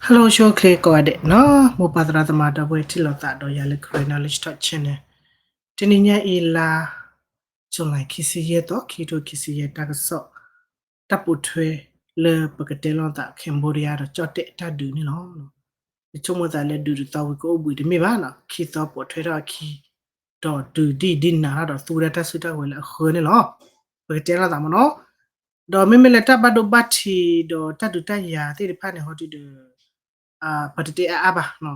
Hello ဆိၣ်ဂ့ၤကိးဂၤဒဲးနီၤ, မိၢ်ပၢ်သရၣ်သမါဒီပုၢ်ဝဲၢ်ထံၣ်လိာ်သးဒီးယၤလၢ Karen Knowledge Talk Channel. တနံၤညါအံၤလါ July ခံဆံယဲၢ်သီ ခံကထိခံဆံယဲၢ် တၢ်ကစီၣ် တၢ်ပိာ်ထွဲလၢပကတဲလိာ်သး Cambodia ဒီးကၠီၣ်တဲၣ်တၢ်ဒုးန့ၣ်လီၤ. ယဆိကမိၣ်သးလၢဒုးတသီဝံၤကအိၣ်ဘှံးတမ့ၢ်ဘၣ်နီၤ, ခံသီပိာ်ထွဲထီၣ်အခံ ဒီးဒုးဒ်ဒ်နၤထီၣ်ဒီးသူဝဲဒၣ်တၢ်စုတၢ်ဝဲၤလၢအဃၢန့ၣ်လီၤ. ပကတဲလိာ်သးမ့ၢ်နီၤ, ဒီးမ့မ့ၢ်လၢတၢ်ဘၣ်ဒိဘၣ်ထံးဒီးတၢ်ဒုးတၢ်ယၤသ့ၣ်တဖၣ်န့ၣ် ဟီဒုးဒီး ပတတဲအါအါဘၣ်နီၤ,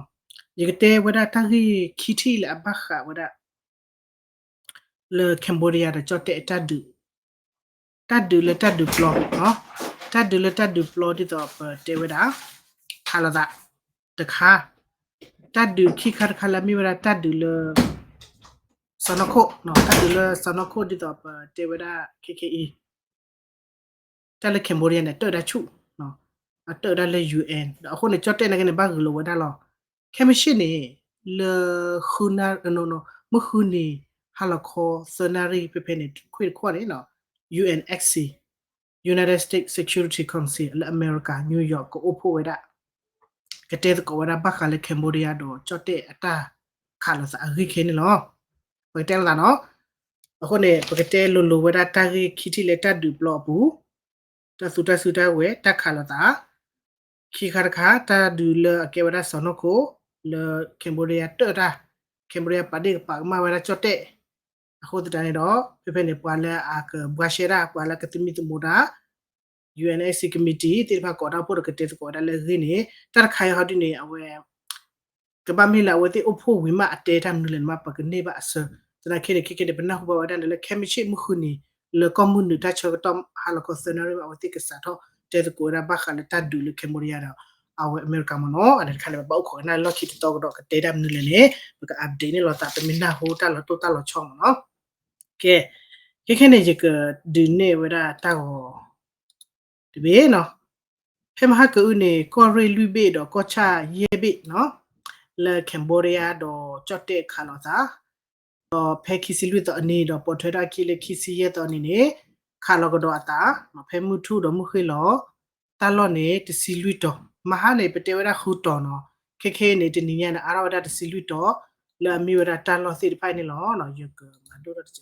ယကတဲဝဲဒၣ်တၢ်ဂ့ၢ်ခံထံၣ်လၢအဘၣ်ဃးဝဲဒၣ် လၢ Cambodia ဒီးကၠီၣ်တဲၣ်တၢ်ဒုး, တၢ်ဒုးလၢတၢ်ဒုးပျီ, တၢ်ဒုးလၢတၢ်ဒုးပျီဒ်သိးပတဲဝဲဒၣ် ခးလိာ်သးတခါ, တၢ်ဒုးခံခါတခါလၢအမ့ၢ်ဝဲဒၣ်တၢ်ဒုးလၢ စီၤနီၢ်ခိၣ်, တၢ်ဒုးလၢစီၤနီၢ်ခိၣ်ဒ်သိးပတဲဝဲဒၣ်ခဲခဲအံၤ တၢ်လၢ Cambodia န့ၣ် တၢၣ်ဒၣ်ဆူၣ်, အတၢၣ်ဒၣ်လၢ UN ဒီးအဃိန့ၣ် ကၠီၣ်တဲၣ်နာ်က့န့ၣ် ဘၣ်ဂုာ်လိာ်ဝဲဒၣ်လီၤ. ခဲမုၢ်ဆ့ၣ်န့ၣ် လၢ ဃုနၣ်, မုၢ်ဃုနံၤ ဟါလီၤခီသၢနၣ်ရံၣ်ဖဲဖဲန့ၣ် ခွ့ၣ်တခီၣ်န့ၣ် UNSC, United States Security Council လၢအမဲရကၤ New York ကအိၣ်ဖှိၣ်ဝဲဒၣ် ကတဲသကိးဝဲဒၣ်ဘၣ်ဃးလၢ Cambodia ဒီးကၠီၣ်တဲၣ်အတၢ်ခးလိာ်သးအဂ့ၢ်ခဲန့ၣ်လီၤ. ပကတဲလိာ်သးနီၤ, အဃိန့ၣ် ပကတဲလိၤလိၤဝဲဒၣ်တၢ်ဂ့ၢ်ခံထံၣ်လၢတၢ်ဒုးပျီအပူၤ, တၢ်သူတၢ်စုတၢ်ဝဲၤ တၢ်ခးလိာ်သး ခံခါတခါ တၢ်ဒုးလၢအကဲဝဲဒၣ်စီၤနီၢ်ခိၣ် လၢ Cambodia တၢၣ်တၢ်, Cambodia ပာ်ဒ့ၣ်ကပာ်ကမၣ်ဝဲဒၣ်ကၠီၣ်တဲၣ်, အဃိသတးန့ၣ်ဒီး ဖဲဖဲန့ၣ် ပှၤလၢအကဘှါရှဲဒၣ် ပှၤလၢကသမံသမိးတၢ် UNSC committee သ့ၣ်တဖၣ်ကိးတၢ်အိၣ်ဖှိၣ်ဒီးကတဲသကိးဝဲဒၣ်လၢအဂ့ၢ်န့ၣ် တၢ်တခါအံၤဟီဒ်န့ၣ် အဝဲ ကဘၣ်မ့ၢ်လၢအဝဲသ့ၣ်အိၣ်ဖှိၣ်ဝံၤမးအတဲတၢ်မနုၤလဲၣ်န့ၣ်မး ပကန့ၢ်ဘၣ်အဆၢ, သနာ်က့န့ၣ် ခဲခဲန့ၣ် ပနၢ်ဟူဘၣ်ဝဲဒၣ်န့ၣ်လၢ ခဲမုၢ်ဆ့ၣ်မုၢ်ဃုနံၤ လၢကီၢ်မုၢ်နုာ်တၢ်ဆၢကတီၢ်ဟါလီၤခီသၢနၣ်ရံၣ်မး အဝဲသ့ၣ်ကစးထီၣ်တဲသကိးဝဲဒၣ်ဘၣ်ဃးလၢတၢ်ဒုးလၢ Cambodia ဒီး အဝဲအမဲရကၤမ့ၢ်နီၤ, အန့ၣ်တခါန့ၣ် ပဘၣ်အိၣ်ခိးကနၣ်လၢလီၢ်ခံတသီကဒီး ကတဲတၢ်မနုၤလဲၣ်န့ၣ် ပက update န့ၢ်လိာ်သး ပမ့ၢ်နၢ်ဟူတၢ်လီၤတိၢ်တၢ်လီၤဆီမ့ၢ်နီၤ. ကဲ, ခဲခဲန့ၣ် ယကဒုးနဲၣ်ဝဲဒၣ်တၢ်ဂီၤ တဘ့ၣ်နီၤ, ဖဲမဟါကအုန့ၣ် ကီၢ်ရ့ၣ်လွံၢ်ဘ့ၣ်ဒီးကီၢ်ဆၣ်ယဲၢ်ဘ့ၣ်နီၤ, လၢ Cambodia ဒီးကၠီၣ်တဲၣ်ခးလိာ်သး, ဒီးဖဲခံဆံလွံၢ်သီအနံၤဒီးပိာ်ထွဲထီၣ်အခံလၢခံဆံယဲၢ်သီအနံၤန့ၣ် ခးလိာ်ကဒီးအသး, ဖဲမုၢ်ထူၣ်ဒီးမုၢ်ဃ့ၢ်လီၤ, တၢ်လီၢ်န့ၣ် တဆံလွံၢ်တီၤ, မဟါန့ၣ် ပတဲဝဲဒၣ်ဃုတီၤနီၤ, ခဲခဲအံၤန့ၣ် တနံၤညါန့ၣ် အါထီၣ်ဝဲဒၣ်တဆံလွံၢ်တီၤ, လၢအမ့ၢ်ဝဲဒၣ်တၢ်လီၢ်သ့ၣ်တဖၣ်အံၤ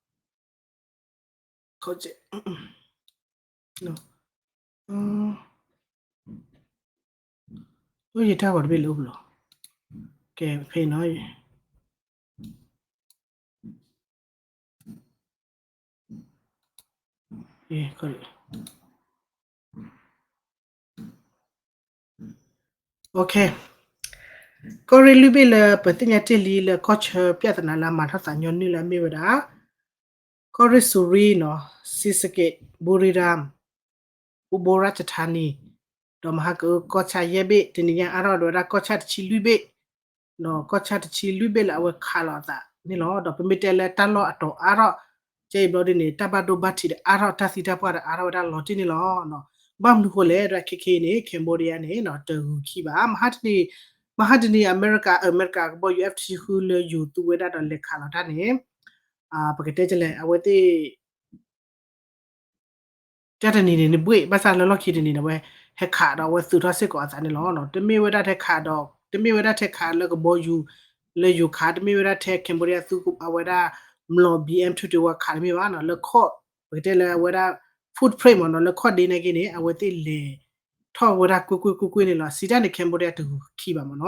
န့ၣ်လီၤ. ယကမၤဒိၣ်ထီၣ်တစဲးဖိ အိၣ်ယတၢ်ဂီၤတဘ့ၣ်လၢအိၣ်ဘၣ်လီၤ, ကဲဖဲနီၤ, ကီၢ်ရ့ၣ်လွံၢ်ဘ့ၣ်လၢပသ့ၣ်ညါတ့ၢ်လံလၢကီၢ်ဆၢ ပြဿနာ လၢအမၤထီၣ်သးညီနုၢ်လၢအမ့ၢ်ဝဲဒၣ် ကီၢ်ရ့ၣ်စူၤရံနီၤ, စံးစက့း, ဘူရံရၣ်, အူဘိရၣ်ချထါနံ, ဒီးမဟါကအုကီၢ်ဆၣ်ယဲၢ်ဘ့ၣ်, တနံၤညါအါထီၣ်ဒီးဝဲဒၣ်ကီၢ်ဆၣ်တဆံလွံၢ်ဘ့ၣ်, ဒီးကီၢ်ဆၣ်တဆံလွံၢ်ဘ့ၣ်လၢအဝဲခးလိာ်အသးန့ၣ်လီၤ. ဒီးပမ့ၢ်တဲလၢတၢ်လီၢ်အတီၤအါထီၣ် ကဲအံၤဘျီဒ်န့ၣ် တၢ်ဘၣ်ဒိဘၣ်ထံးဒီးအါထီၣ် တၢ်သံတၢ်ပှၢ်ဒီးအါထီၣ်ဝဲဒၣ်လီၤတံၢ်န့ၣ်လီၤ. ဘၣ်မနုၤဃိလဲၣ် ဒီးခဲခဲအံၤန့ၣ် Cambodia န့ၣ် တဂုၤခံဘၣ်. မဟါတနံၤ မဟါတနံၤ အမဲရကၤ အမဲရကၤကဘီယူၤ F တဆံဃုလၢယိၤသူဝဲဒၣ်ဒီးလဲၤခးလီၤတၢ်န့ၣ် ပကတဲကလဲၣ် အဝဲသ့ၣ် တၢ်တနံၤန့ၣ် နဘှ့ၣ် ဘၣ်ဆၣ်လၢလီၢ်ခံတနံၤန့ၣ် အဝဲဟဲခးဒီးအဝဲသုးထီၣ်စ့ၢ်ကီးအသးန့ၣ်လီၤ. တမ့ၢ်ဝဲဒၣ်ထဲခးဒီး တမ့ၢ်ဝဲဒၣ်ထဲခးလၢကဘီယူၤ လၢယိၤခး တမ့ၢ်ဝဲဒၣ်ထဲ Cambodia သုးအဝဲဒၣ် မျိာ် ဘံၣ်အၣ် ထူၣ်တ့ဝါခးတမ့ၢ်ဘၣ်နီၤ လၢခီၣ် ပကတဲလၢအဝဲဒၣ် footprint မ့ၢ်နီၤ လၢခီၣ်ဒ့နာ်က့န့ၣ် အဝဲသ့ၣ်လဲၤထီၣ်ဝဲဒၣ်ကွ့ၢ်ကွ့ၢ်ကွ့ၢ်ကွ့ၢ်န့ၣ်လီၤ. စံးတၢ်န့ၣ် Cambodia တဂုၤခံဘၣ်မ့ၢ်နီၤ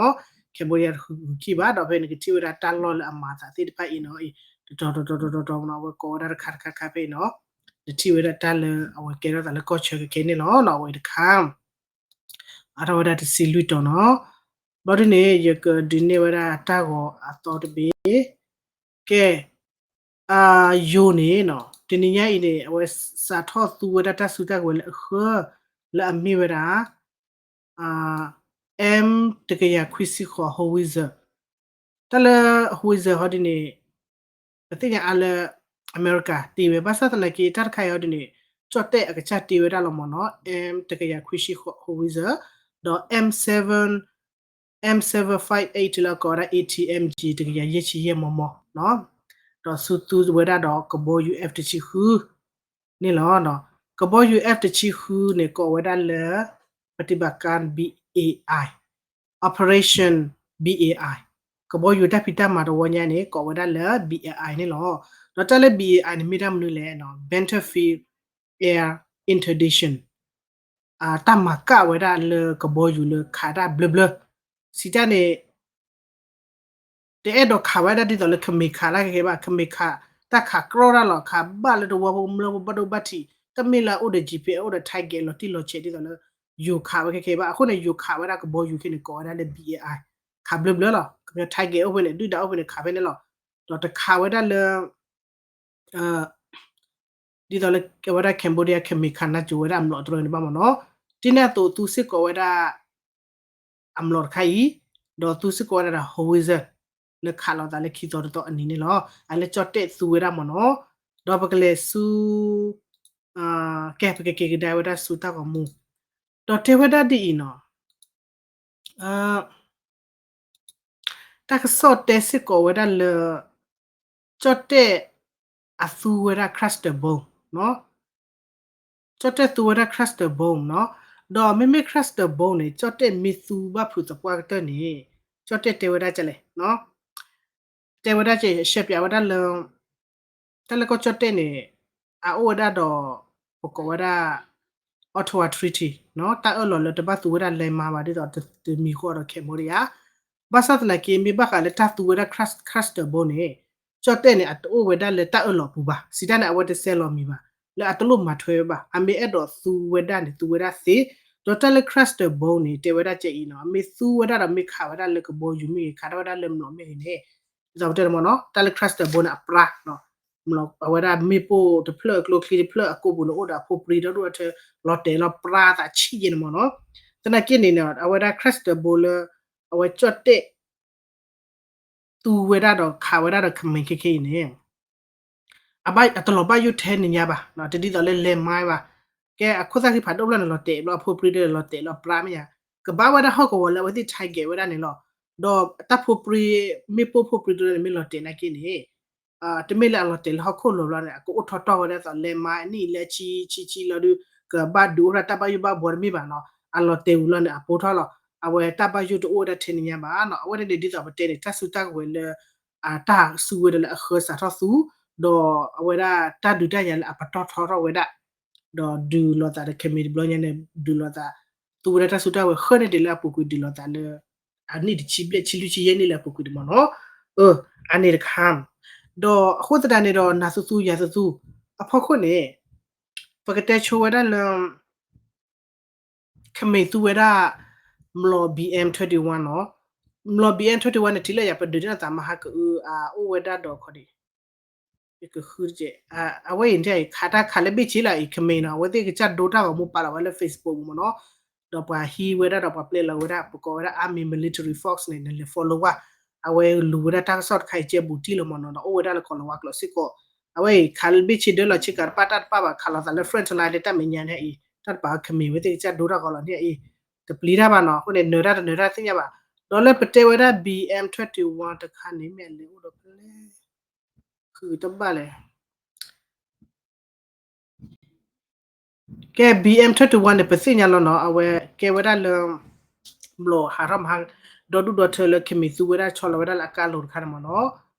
Cambodia တဂုၤခံဘၣ် ဒီးဖဲန့ၣ်ကထံၣ်ဝဲဒၣ်တၢ်လီၢ်လၢအမၤအသးသ့ၣ်တဖၣ်အံၤနီၤ တတီၤတတီၤတတီၤတတီၤမ့ၢ်နီၤ အဝဲကိးဝဲဒၣ်တခါတခါတခါဖဲအံၤနီၤ နထံၣ်ဝဲဒၣ်တၢ်လၢအဝဲကဲထီၣ်သးလၢကီၢ်ဆၢကကဲန့ၣ်လီၤနီၤ အဝဲတခါ အါထီၣ်ဝဲဒၣ်တဆံလွံၢ်တီၤနီၤ ဘျီဒ်န့ၣ် ယကဒုးနဲၣ်ဝဲဒၣ်တၢ်ဂီၤအသီတဘ့ၣ် ကဲ ယိၤန့ၣ်နီၤ တနံၤညါအံၤန့ၣ် အဝဲစးထီၣ်သူဝဲဒၣ်တၢ်စုတၢ်ကဝဲၤလၢအဃၢ လၢအမ့ၢ်ဝဲဒၣ် M တကယၤခွံဆံဃိး howitzer တၢ်လၢ howitzer ဟီဒ်န့ၣ် ပသ့ၣ်ညါအါလၢ အမဲရကၤတ့ဝဲ ဘၣ်ဆၣ်သနာ်က့ တၢ်တခါအံၤဟီဒ်န့ၣ် ကၠီၣ်တဲၣ်အကစၢ်တ့ဝဲဒၣ်လီၤမ့ၢ်နီၤ M တကယၤခွံဆံဃိး howitzer ဒီး M seven M seven five eight လၢအကိးဝဲဒၣ် A T M G တကယၤယဲၢ်ဆံယဲၢ်မမ ဒီးဆူသူဝဲဒၣ်ဒီးကဘီယူၤ F တဆံဃု န့ၣ်လီၤ. ကဘီယူၤ F တဆံဃုန့ၣ် ကိးဝဲဒၣ်လၢ ပတံၢ်ဘၣ်ကၣ်ဘံၣ် Operation B A I ကဘီယူၤတၢ်ဖံးတၢ်မၤတဝီညါန့ၣ် ကိးဝဲဒၣ်လၢ B A I န့ၣ်လီၤ. ဒီးတၢ်လၢ B A I န့ၣ်မ့ၢ်တၢ်မနုၤလဲၣ်, Battlefield Air Interdiction တၢ်မၤကၣ်ဝဲဒၣ်လၢကဘီယူၤလၢခးတၢ်ဘျၢဘျၢ, စံးတၢ်န့ၣ် တအဲၣ်ဒိးခးဝဲဒၣ်ဒ်သိးလၢ ခမ့ၢ်ခးတၢ်ခဲခဲဘၣ်, ခမ့ၢ်ခးတၢ်ခးကြီတၢ်လီၤ, ခးဘၣ်လၢတဝီဖိကမျၢၢ်ဖိဘၣ်ဒိဘၣ်ထံး, တမ့ၢ်လၢအအိၣ်ဒီး GPS အအိၣ်ဒီး target လီၤတံၢ်လီၤဆဲးဒ်သိးလၢ ယိၤခးဝဲခဲခဲဘၣ်. အဃိန့ၣ် ယိၤခးဝဲဒၣ်ကဘီယူၤခဲန့ၣ် ကိးဝဲဒၣ်လၢ B A I ခးဘျၢဘျၢလီၤ. ခမ့ၢ် target အိၣ်ဖဲန့ၣ် ဒုၣ်ဒါအိၣ်ဖဲန့ၣ် ခးဖဲန့ၣ်လီၤ. ဒီးတခးဝဲဒၣ်လၢ ဒ်သိးလၢအဝဲဒၣ် Cambodia ခမ့ၢ်ခးနါစိၤဝဲဒၣ်အမျိာ်တရၢန့ၣ်ဘၣ်မ့ၢ်နီၤ, ဒ်န့ၣ်အသိးသူစ့ၢ်ကီးဝဲဒၣ် အမျိာ်တခါအံၤ, ဒီးသူစ့ၢ်ကီးဝဲဒၣ်ဒီး howitzer လၢခးလိာ်သးလၢခံသီတသီအနံၤန့ၣ်လီၤ. အလၢကၠီၣ်တဲၣ်သူဝဲဒၣ်မ့ၢ်နီၤ, ဒီးပကလဲၤဆူ ကဲ ပကက့ၤကဒါဝဲဒၣ်ဆူတၢ်ဂီၤမူ, ဒီးတဲဝဲဒၣ်ဒ်အံၤနီၤ, တၢ်ကစီၣ်တဲစ့ၢ်ကီးဝဲဒၣ်လၢ ကၠီၣ်တဲၣ်အသူဝဲဒၣ် cluster bomb, ကၠီၣ်တဲၣ်သူဝဲဒၣ် cluster bomb နီၤ, ဒီးမ့မ့ၢ် cluster bomb န့ၣ် ကၠီၣ်တဲၣ်မ့ၢ်သူဘၣ်ဖုးသပှၢ်ကတၢၢ်န့ၣ် ကၠီၣ်တဲၣ်တဲဝဲဒၣ်ကလဲၣ်, တဲဝဲဒၣ်က ရှဲပၠးဝဲဒၣ်လၢ တၢ်လၢကီၢ်ကၠီၣ်တဲၣ်န့ၣ် အအိၣ်ဝဲဒၣ်ဒီး ပကိးဝဲဒၣ် Ottawa Treaty နီၤ, တၢ်အၢၣ်လီၤလၢတဘၣ်သူဝဲဒၣ် land mine ဘၣ် ဒ်သိးတမံၤဃီဒီး Cambodia ဘၣ်ဆၣ်သနာ်က့ မ့ၢ်ဘၣ်ဃးလၢတၢ်သူဝဲဒၣ် cluster bomb န့ၣ် ကၠီၣ်တဲၣ်န့ၣ် အတအိၣ်ဝဲဒၣ်လၢတၢ်အၢၣ်လီၤပူၤဘၣ်, စံးတၢ်န့ၣ် အဝဲတစဲးလီၤမံၤဘၣ်, လၢအတလိၣ်မၤထွဲဝဲဘၣ်, အမ့ၢ်အဲၣ်ဒိးသူဝဲဒၣ်န့ၣ် သူဝဲဒၣ်သ့, ဒီးတၢ်လၢ cluster bomb န့ၣ် တဲဝဲဒၣ်ကဲအံၤနီၤ, အမ့ၢ်သူဝဲဒၣ်ဒီးမ့ၢ်ခးဝဲဒၣ်လၢကဘီယူၤမ့ၢ်ဂ့ၤ ခးထီၣ်ဝဲဒၣ်လၢမျိာ်မ့ၢ်ဂ့ၤန့ၣ် ဒ်သိးပတဲန့ၣ်မ့ၢ်နီၤ, တၢ်လၢ cluster bomb န့ၣ် အပြါ အဝဲဒၣ်မ့ၣ်ပိၢ်တဖျၢၣ်အကျိချံတဖျၢၣ်အကိာ်ပူၤန့ၣ် အိၣ်ဒီးအဖိပြံဒီဒူၣ်အထၢ လီၤတဲာ်လီၤပြါသးဆံးယဲန့ၣ်မ့ၢ်နီၤ, သနာ်က့န့ၣ် အဝဲဒၣ် cluster bomb လၢ အဝဲကၠီၣ်တဲၣ် သူဝဲဒၣ်ဒီးခးဝဲဒၣ်ဒီး ခမ့ၢ်ခဲခဲအံၤန့ၣ် အတလီၤဘၣ်ယိၣ်ထဲန့ၣ်ညါဘၣ်, တဒ်သိးလၢ land mine ဘၣ်, ကဲအခိၣ်သၣ်ဃံဖးဒိၣ်ဖျၢၣ်န့ၣ် လီၤတဲာ်ဘျီအဖိပြံဒီးလီၤတဲာ်လီၤပြါမ့ၢ်ညါ, ကဘၣ်ဝဲဒၣ်ဟီၣ်ကဝီၤလၢအဝဲသ့ၣ် target ဝဲဒၣ်န့ၣ်လီၤ, ဒီးတၢ်ဖိပြံ မ့ၣ်ပိၢ်ဖိပြံတဖျၢၣ်န့ၣ် မ့ၢ်လီၤတဲာ်နာ်က့န့ၣ် တမ့ၢ်လၢအလီၤတဲာ်လၢဟီၣ်ခိၣ်လီၤဘျီန့ၣ် အကအိၣ်ထီၣ်တီၢ်ဝဲဒၣ်သိး land mine အနံၣ်လၢဆံဆံဆံလီၤဒုး ကဘၣ်ဒုးအိၣ်ဖျဲၣ်တၢ်ဘၣ်ယိၣ်ဘၣ်ဘှီတမ့ၢ်ဘၣ်နီၤ, အလီၤတဲာ်ဝံၤလီၤန့ၣ် အပိၢ်ထီၣ်လီၤ, အဝဲတၢ်ဘၣ်ယိၣ်တအိၣ်ဝဲဒၣ်ထဲန့ၣ်ညါဘၣ်နီၤ, အဝဲန့ၣ်န့ၣ်ဒ်သိးပတဲန့ၣ် တၢ်စုတၢ်ကဝဲၤလၢ တၢ်စုဝဲဒၣ်လၢအဃၢစးထီၣ်သူ, ဒီးအဝဲဒၣ်တၢ်ဒုးတၢ်ယၤလၢအပတီၢ်ထီထီၣ်ဝဲဒၣ် ဒီးဒုးလိာ်သးဒီး ခမ့ၢ်တဘျီညါန့ၣ် ဒုးလိာ်သး သူဝဲဒၣ်တၢ်စုတၢ်ဝဲၤဃၢန့ၣ်ဒ်လၢအပူၤကွံာ်ဒုးလိာ်သးလၢ အနံၣ်တဆံဘျဲၣ်ဆံလွံၢ်ဆံယဲၢ်နံၣ်လၢအပူၤကွံာ်န့ၣ်မ့ၢ်နီၤ, အန့ၣ်တခါ, ဒီးအဃိသတးန့ၣ်ဒီးနၤသူသူယၤသူသူ အဖီခိၣ်န့ၣ် ပကတဲဆိဝဲဒၣ်လၢ ခမ့ၢ်သူဝဲဒၣ် မျိာ် B M twenty one နီၤ, မျိာ် B M twenty one န့ၣ် ထံၣ်လၢယၤပဒုးတၢ်နသးမဟါကအု အအိၣ်ဝဲဒၣ်ဒီးခီဒံး ယကဃုတကဲး, အဝဲအံၤန့ၣ် ခးတၢ်ခးလၢဘ့ၣ်ဆ့လၢအံၤ ခမ့ၢ်နီၤ, အဝဲသ့ၣ်ကစၢ်ဒိတၢ်ဂီၤမူပာ်လီၤဝဲလၢ Facebook မ့ၢ်နီၤ, ဒီးပှၤဟံးဝဲဒၣ်ဒီးပှၤပျဲလီၤဝဲဒၣ် ပကိးဝဲဒၣ် Army Military Force န့ၣ် နလဲၤ follow ဝဲ, အဝဲလူၤဝဲဒၣ်တၢ်ကစီၣ်တခါအံၤ ကဲဘူးတံၢ်လီၤမ့ၢ်နီၤ, ဒီးအိၣ်ဝဲဒၣ်လၢကီၢ်လီၤဝါကျိာ်စ့ၢ်ကီး, အဝဲအံၤ ခးလၢဘ့ၣ်ဆ့ဒၢလီၤဆ့ကၤတပၣ်တၢ်တပၣ်ဘၣ် ခးလိာ်သးလၢ front line လၢတၢ်မဲာ်ညါန့ၣ်အံၤ တၢ်တပာ်ခမ့ၢ်ဝဲသ့ၣ်ကစၢ်ဒိတၢ်ဂီၤလီၤန့ၣ်အံၤ တပျံၤတၢ်ဘၣ်နီၤ, အဃိန့ၣ် နၢၤတၢ်တနၢၤတၢ်သ့ၣ်ညါဘၣ်, ဒီးလၢပတဲဝဲဒၣ် B M twenty one တခါန့ၣ် မ့ၢ်အလဲၤအိၣ်ဒီးဖဲလဲၣ် ဃုတဘၣ်လဲၣ် ကဲ B M twenty one န့ၣ် ပသ့ၣ်ညါလီၤနီၤ, အဝဲကဲဝဲဒၣ်လၢ မျိာ်ဟးထီၣ်မဟါ ဒီဒူၣ်ဒီထၢလၢခမ့ၢ်သူဝဲဒၣ်ဆီလီၤဝဲဒၣ်လၢအကါလိၤတခါန့ၣ်မ့ၢ်နီၤ,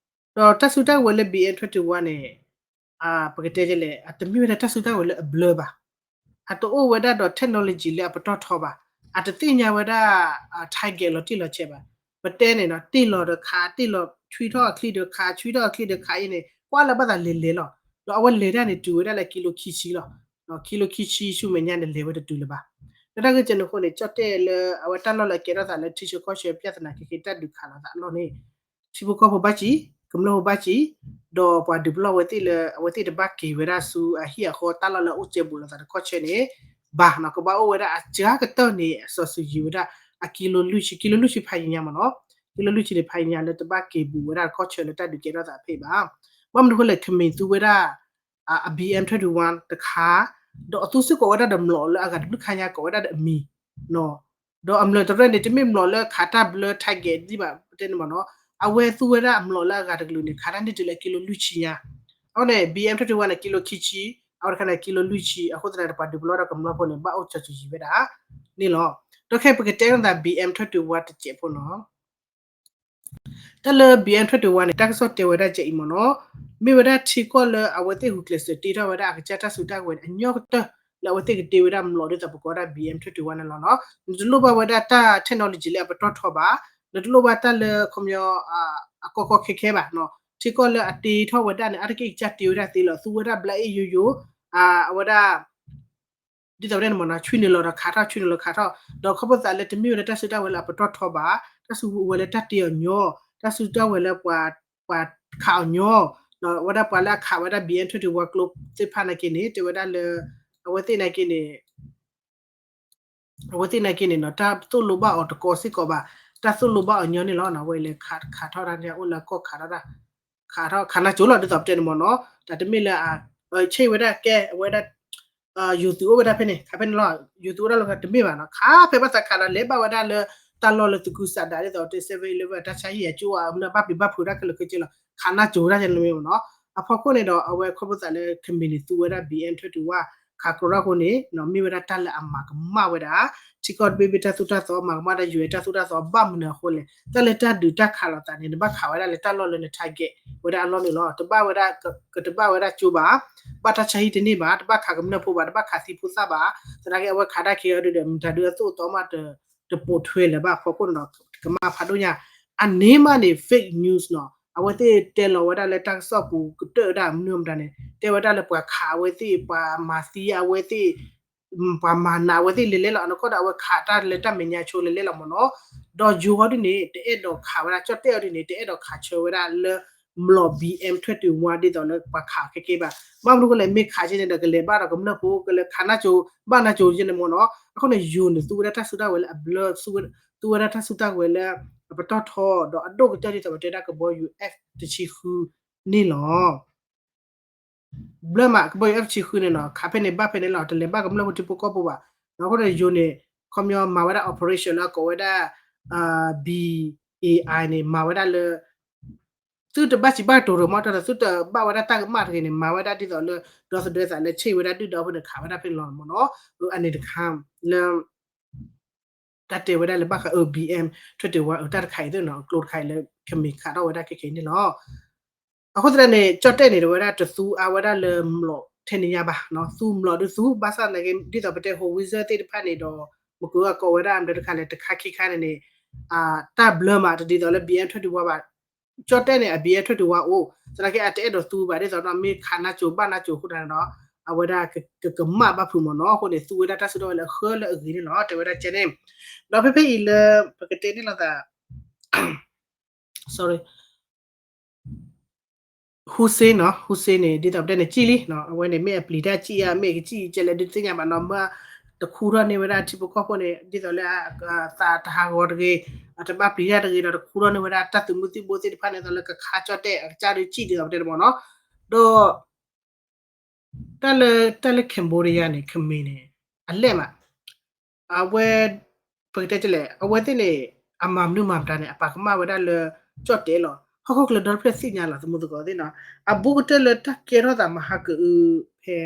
ဒီးတၢ်စုတၢ်ကဝဲၤလၢ B M twenty one န့ၣ် ပကတဲလဲၣ် အတမ့ၢ်ဝဲဒၣ်တၢ်စုတၢ်ကဝဲၤလၢအဘျၢဘၣ်, အတအိၣ်ဝဲဒၣ်ဒီး technology လၢအပတီၢ်ထီဘၣ်, အတသ့ၣ်ညါဝဲဒၣ် target လီၤတံၢ်လီၤဆဲးဘၣ်, ပတဲန့ၣ်နီၤ တ့ၢ်လီၤဒီးခး တ့ၢ်လီၤဆွံထီၣ်အချံဒီးခး ဆွံထီၣ်အချံဒီးခးအံၤန့ၣ် ကွၢ်လၢဘၣ်သးလဲၤလဲၤလီၤ, ဒီးအဝဲလဲၤတၢ်န့ၣ် တုၤဝဲဒၣ်လၢကံလိခံဆံလီၤ, ကံလိခံဆံဆူမဲာ်ညါန့ၣ် လဲၤဝဲတတုၤလၢၤဘၣ်, လၢတၢ်ဂ့ၢ်ကဲန့ၣ်အဃိန့ၣ် ကၠီၣ်တဲၣ်လၢအဝဲတၢ်လီၢ်လၢအကဲထီၣ်သးလၢထံဆၢကီၢ်ဆၢ ပြဿနာ ခဲက့ၤတၢ်ဒုးခးလိာ်သးအလီၢ်န့ၣ် ထံဖိကီၢ်ဖိဘၣ်စံး, ကမျၢၢ်ဖိဘၣ်စံး, ဒီးပှၤဒုးပလီၢ်ဝဲသ့ၣ်လၢ အဝဲသ့ၣ်တဘၣ်က့ၤဝဲဒၣ်ဆူအဟံၣ်အဃီတၢ်လီၢ်လၢအအိၣ်ကဲဘူးလိာ်သးတကီၢ်ဆၢန့ၣ် ဘၣ်နီၤ, ကဘၣ်အိၣ်ဝဲဒၣ်အစှၤကတၢၢ်န့ၣ် အစီၤစုၤယံၤဝဲဒၣ် အကံလိလွံၢ်ဆံ, ကံလိလွံၢ်ဆံဖးယံာ်ညါမ့ၢ်နီၤ, ကံလိလွံၢ်ဆံန့ၣ် ဖးယံာ်ညါလၢတဘၣ်က့ၤဘူးဝဲဒၣ်တကီၢ်ဆၢလၢတၢ်ဒုးကဲထီၣ်သးဖဲအံၤဘၣ်, ဘၣ်မနုၤအဃိလဲၣ် ခမ့ၢ်သူဝဲဒၣ် အ B M twenty one တခါ, ဒီးအသူစ့ၢ်ကီးဝဲဒၣ်ဒီးမျိာ်လၢအဂၤတဘျုးခါညါ ကိးဝဲဒၣ်ဒီးအမံၤ, ဒီးအမျိာ်တရဲၣ်န့ၣ် တမ့ၢ်မျိာ်လၢခးတၢ်ဘျၢ target ဒံးဘၣ် ပတဲန့ၣ်မ့ၢ်နီၤ, အဝဲသူဝဲဒၣ်မျိာ်လၢအဂၤတကလုာ်န့ၣ် ခးတၢ်န့ၢ်တုၤလၢကံလိလွံၢ်ဆံညါ, အဃိန့ၣ် B M twenty one န့ၣ် ကံလိခံဆံ, အဝဲတခါန့ၣ် ကံလိလွံၢ်ဆံ, အဃိသတးန့ၣ် ပှၤဒုးပလီၢ်ဒီးကမျၢၢ်ဖိန့ၣ် ဘၣ်အိၣ်စီၤစုၤယံၤဝဲဒၣ်န့ၣ်လီၤ. ဒီးခဲအံၤပကတဲလိာ်သး ဘီအမ် twenty-one တစဲးဖိနီၤ. တၢ်လၢ ဘီအမ် twenty-one န့ၣ် တၢ်ကစီၣ်တဲဝဲဒၣ်ကဲအံၤမ့ၢ်နီၤ, မ့ၢ်ဝဲဒၣ်ထံကီၢ်လၢအဝဲသ့ၣ်ဂုာ်ကျဲးစၢးတ့ထီၣ်ဝဲဒၣ်အကစၢ်တၢ်စုတၢ်ဝဲၤန့ၣ် အညီကတၢၢ်လၢအဝဲသ့ၣ်ကတ့ဝဲဒၣ်မျိာ်ဒ်သိးပကိးဝဲဒၣ် ဘီအမ် twenty-one န့ၣ်လီၤနီၤ. နတလိၣ်ဘၣ်ဝဲဒၣ်တၢ် technology လၢအပတီၢ်ထီဘၣ်, နတလိၣ်ဘၣ်တၢ်လၢခီပညီ အကီကီခဲခဲဘၣ်နီၤ. ထံကီၢ်လၢအတ့ထီၣ်ဝဲဒၣ်န့ၣ် အါတက့ၢ်ကစၢ်တ့ဝဲဒၣ်သ့လီၤ, သူဝဲဒၣ်ဘျါအ့ၣ်ယိယိ, အဝဲဒၣ် ဒ်သိးပတဲန့ၣ်မ့ၢ်နီၤ, ဆွံနုာ်လီၤဒီးခးထီၣ်, ဆွံနုာ်လီၤခးထီၣ်, ဒီးခီဖျိသးလၢတမ့ၢ်ဝဲဒၣ်တၢ်စုတၢ်ဝဲၤလၢအပတီၢ်ထီဘၣ်, တၢ်စုဝဲၤလၢတၢ်တ့အီၤညီ, တၢ်စုတၢ်ဝဲၤလၢပှၤခးအီၤညီ, ဒီးဝဲဒၣ်ပှၤလၢအခးဝဲဒၣ် ဘီအမ် twenty-one ကျိသ့ၣ်တဖၣ်နာ်က့န့ၣ် တဲဝဲဒၣ်လၢ အဝဲသ့ၣ်နာ်က့န့ၣ် အဝဲသ့ၣ်နာ်က့န့ၣ်နီၤ တၢ်သိၣ်လိဘၣ်အီၤတကိးစ့ၢ်ကီးဘၣ်, တၢ်သိၣ်လိဘၣ်အီၤညီန့ၣ်လီၤ. အဝဲလဲၤခးထီၣ်တၢ်န့ၣ် အိၣ်လၢအကီၢ်ခးထီၣ်တၢ်, ခးထီၣ်ခးနၢ်ကၠိလီၤ ဒ်သိးပတဲန့ၣ်မ့ၢ်နီၤ, တၢ်တမ့ၢ်လၢ ဆ့ၣ်ဝဲဒၣ်ကဲ အဝဲဒၣ် ယိၤသုးအိၣ်ဝဲဒၣ်ဖဲန့ၣ် ခးဖဲန့ၣ်လီၤ, ယိၤသုးအိၣ်ဒၣ်လီၤတမ့ၢ်ဘၣ်နီၤ, ခးဖဲဘၣ်သးခးဒီးလဲၤဘၣ်ဝဲဒၣ်လၢ တၢ်လီၢ်လၢသုးက့ၤစးဒး ဒ်သိးတဲ seven eleven တၢ်ဆါဟံၣ်အကၠိအမနုၤဘၣ်ပျံၤဘၣ်ဖုးတၢ်ခဲလၢာ်ခဲဆ့လီၤ, ခးနၢ်ကၠိတၢ်န့ၣ်မ့ၢ်နီၤ. အဖီခိၣ်န့ၣ်ဒီး အဝဲခီဖျိသးလၢခမ့ၢ်န့ၣ် သူဝဲဒၣ် ဘီအမ် twenty-one ခးကြၢးထီၣ်အဃိန့ၣ် မ့ၢ်ဝဲဒၣ်တၢ်လၢအမၤကမၣ်ဝဲဒၣ် ထံကီၢ်တဘ့ၣ်ဘ့ၣ်တၢ်သိၣ်တၢ်သီ မၤကမၣ်တၢ် ယူၢ်အဲၣ် တၢ်သိၣ်တၢ်သီ ဘၣ်မနုၤအဃိလဲၣ်, တၢ်လၢတၢ်ဒုးတၢ်ခးလိာ်သးန့ၣ် နဘၣ်ခးဝဲဒၣ်လၢတၢ်လီၢ်လၢန target ဝဲဒၣ်အလီၢ်န့ၣ်လီၤ. တဘၣ်ဝဲဒၣ် ကတဘၣ်ဝဲဒၣ်ကၠိဘၣ်, ဘၣ်တၢ်ဆါဟံၣ်တန့ၢ်ဘၣ်, တဘၣ်ခးကမျၢၢ်ဖိဘၣ်, တဘၣ်ခးသံဖိသၣ်ဘၣ်, သနာ်က့အဝဲခးတၢ်ခံဂၤဒုးဒီး မတၤဒုးအသိၣ်အသီမး တပိာ်ထွဲလၢၤဘၣ်အဖီခိၣ်န့ၣ်ဒီး ကမၣ်ဖးဒိၣ်ညါ, အန့ၣ်မးန့ၣ် fake news နီၤ, အဝဲသ့ၣ်တဲလီၤဝဲဒၣ်လၢတၢ်ကစီၣ်ပူၤကတၢၢ်ဝဲဒၣ်မနုၤမတၤန့ၣ် တဲဝဲဒၣ်လၢပှၤခးအဝဲသ့ၣ် ပှၤမၤသံအဝဲသ့ၣ် ပှၤမၤနးအဝဲသ့ၣ်လဲၤလဲၤလီၤ, အနီၢ်ကီၢ်ဒီးအဝဲခးတၢ်လၢတၢ်မဲာ်ညါဆိလဲၤလဲၤလီၤမ့ၢ်နီၤ. ဒီးယိၤအီၤဒ်န့ၣ် တအဲၣ်ဒိးခးဝဲဒၣ် ကၠီၣ်တဲၣ်အီၤဒ်န့ၣ် တအဲၣ်ဒိးခးဆၢဝဲဒၣ်လၢ မျိာ် ဘီအမ် twenty-one ဒ်သိးလၢပှၤခးခဲကဲဘၣ်. ဘၣ်မနုၤအဃိလဲၣ် မ့ၢ်ခးကဲန့ၣ်ဒီး ကလဲၤဘၣ်ဒီးကမျၢၢ်ဖိ ကလဲၤခးနၢ်ကၠိ ဘၣ်နၢ်ကၠိကဲန့ၣ်မ့ၢ်နီၤ. အဃိန့ၣ် ယိၤန့ၣ် သူဝဲဒၣ်တၢ်စုတၢ်ဝဲၤလၢအဘျၢ, သူဝဲဒၣ်တၢ်စုတၢ်ဝဲၤလၢအပတီၢ်ထီ ဒီးအဒိၣ်ကတၢၢ်ဒ်သိးပတဲဒၣ်ကဘီယူၤ F တဆံဃုန့ၣ်လီၤ. ဘျၢမး ကဘီယူၤ F တဆံဃုန့ၣ်နီၤ ခးဖဲန့ၣ်ဘၣ်ဖဲန့ၣ်လီၤ, တလဲၤဘၣ်ကမျၢၢ်ဖိထံဖိကီၢ်ဖိဘၣ်. အဃိန့ၣ် ယိၤန့ၣ် ခီပညီမၤဝဲဒၣ် operation လၢအကိးဝဲဒၣ် ဘီ AI န့ၣ် မၤဝဲဒၣ်လၢ သုတဘၣ်စံးဘၣ်ကတိၤတဂ့ၤမ့ၢ် တၢ်ဒီးသုတဘၣ်ဝဲဒၣ်တၢ်ကမၣ်တဂ့ၤန့ၣ် မၤဝဲဒၣ်ဒ်သိးလၢ ဒီသဒၢသးလၢဆ့ၣ်ဝဲဒၣ်ဒုၣ်ဒါအဃိန့ၣ် ခးဝဲဒၣ်ဖဲန့ၣ်လီၤမ့ၢ်နီၤ. အန့ၣ်တခါ လၢ တၢ်တဲဝဲဒၣ်လၢဘၣ်ဃး ဘီအမ် ထွဲတ့ၢ်ဝဲ တၢ်တခါအံၤသ့ၣ်နီၤ အကျိတခါအံၤလၢ ခမ့ၢ်ခးထီၣ်ဝဲဒၣ်ခဲခဲအံၤန့ၣ်လီၤ. အဃိသတးန့ၣ် ကၠီၣ်တဲၣ်န့ၣ် တဝဲဒၣ်တသူအါဝဲဒၣ်လၢမျိာ်ထဲန့ၣ်ညါဘၣ်, သူမျိာ်ဒုးသူ ဘၣ်ဆၣ်သနာ်က့ ဒ်သိးပတဲ howitzer သ့ၣ်တဖၣ်န့ၣ်ဒီး မ့ၢ်ကကိးဝဲဒၣ်မတၤတခါလဲၣ် တခါခံခါန့ၣ်န့ၣ် တၢ်ဘျၢမးတဒ်သိးလၢ ဘီအမ် ထွဲတ့ၢ်ဝဲဘၣ်. ကၠီၣ်တဲၣ်န့ၣ် အ ဘီအမ် ထွဲတ့ၢ်ဝဲအိၣ် သနာ်က့အတအဲၣ်ဒိးသူဘၣ်ဒ်သိးဒီး မ့ၢ်ခးနၢ်ကၠိဘၣ်နၢ်ကၠိအဃိသတးန့ၣ်ဒီး အဝဲဒၣ်ကကမၣ်ဘၣ်ဖုးမ့ၢ်နီၤ. အဃိန့ၣ် သူဝဲဒၣ်တၢ်စုတၢ်ဝဲၤလၢအဃၢလၢအဂ့ၤန့ၣ်လီၤ တဲဝဲဒၣ်ကဲန့ၣ်. ဒီးဖဲဖဲအံၤလၢ ပကတဲန့ၣ်လိာ်သး sorry, ဟူစ့နီၤ, ဟူစ့န့ၣ် ဒ်သိးပတဲန့ၣ် ကံၣ်လံနီၤ, အဝဲန့ၣ်မ့ၢ်အပျံၤတၢ်ကံၣ်ဧါ မ့ၢ်ကစံၣ်ကဲလဲၣ်ဒုးတသ့ၣ်ညါဘၣ်နီၤ, မ့ၢ်တခူထီၣ်န့ၢ်ဝဲဒၣ်ထံဖိကီၢ်ဖိန့ၣ် ဒ်သိးလၢ သးတဟးဂီၤတဂ့ၤ, အတဘၣ်ပျံၤတၢ်တဂ့ၤဒီး တခူထီၣ်န့ၢ်ဝဲဒၣ်တၢ်သုးမုၢ်သံၣ်ဘိသ့ၣ်တဖၣ်န့ၣ် ဒ်သိးလၢကခးကၠီၣ်တဲၣ်အကစၢ်ဒုးကံၣ်ဒ်သိးပတဲန့ၣ်မ့ၢ်နီၤ. ဒီး တၢ်လၢ တၢ်လၢ Cambodia န့ၣ် ခမ့ၢ်န့ၣ် အလဲၣ်မး, အဝဲ ပကတဲလဲၣ် အဝဲသ့ၣ်န့ၣ် အမၤမနုၤမၤမတၤန့ၣ် အပာ်ကမၣ်ဝဲဒၣ်လၢ ကၠီၣ်တဲၣ်လီၤ. ဟီၣ်ခိၣ်ချၢဒီတဖျၢၣ်သ့ၣ်ညါလီၤ သမူသကိးသ့ၣ်နီၤ, အဘူးကတၢၢ်လၢတၢ်ကဲထီၣ်သးမဟါကအု ဖဲ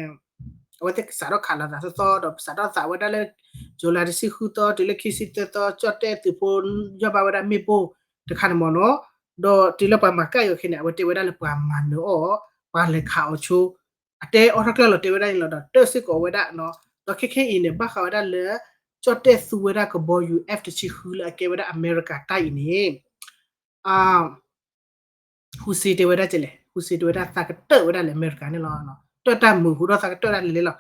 အဝဲသ့ၣ်စးထီၣ်ခးလိာ်သးသီသီဒီး စးထီၣ်သးဝဲဒၣ်လၢ July တဆံဃုသီ တုၤလၢခံဆံသၢသီ ကၠီၣ်တဲၣ်သုးဖိ ယီၢ်ဘၣ်ဝဲဒၣ်မ့ၣ်ပိၢ်တခါန့ၣ်မ့ၢ်နီၤ, ဒီးတုၤလၢပှၤမၤကၣ်အီၤခဲန့ၣ် အဝဲတဲဝဲဒၣ်လၢပှၤမၤနၢၤအီၤ, ပှၤလဲၤခးအီၤဆိ, အတဲအီၣ်ထီၣ်ကျၢၢ်လီၤ တဲဝဲဒၣ်န့ၣ်လီၤ. ဒီးတၢၢ်စ့ၢ်ကီးဝဲဒၣ်နီၤ, ဒီးခဲခဲအံၤန့ၣ် ဘၣ်ဃးဝဲဒၣ်လၢ ကၠီၣ်တဲၣ်သူဝဲဒၣ်ကဘီယူၤ F တဆံဃုလၢအကဲဝဲဒၣ်အမဲရကၤတၢ်အံၤန့ၣ် ဟူစ့တဲဝဲဒၣ်ကဲလဲၣ်, ဟူစ့တဲဝဲဒၣ်သးကတၢၢ်ဝဲဒၣ်လၢအမဲရကၤန့ၣ်လီၤ. တၢၢ်တၢ်မုာ်ဟူဒီးသးကတၢၢ်ဝဲဒၣ်လဲၣ်လဲၣ်လီၤ.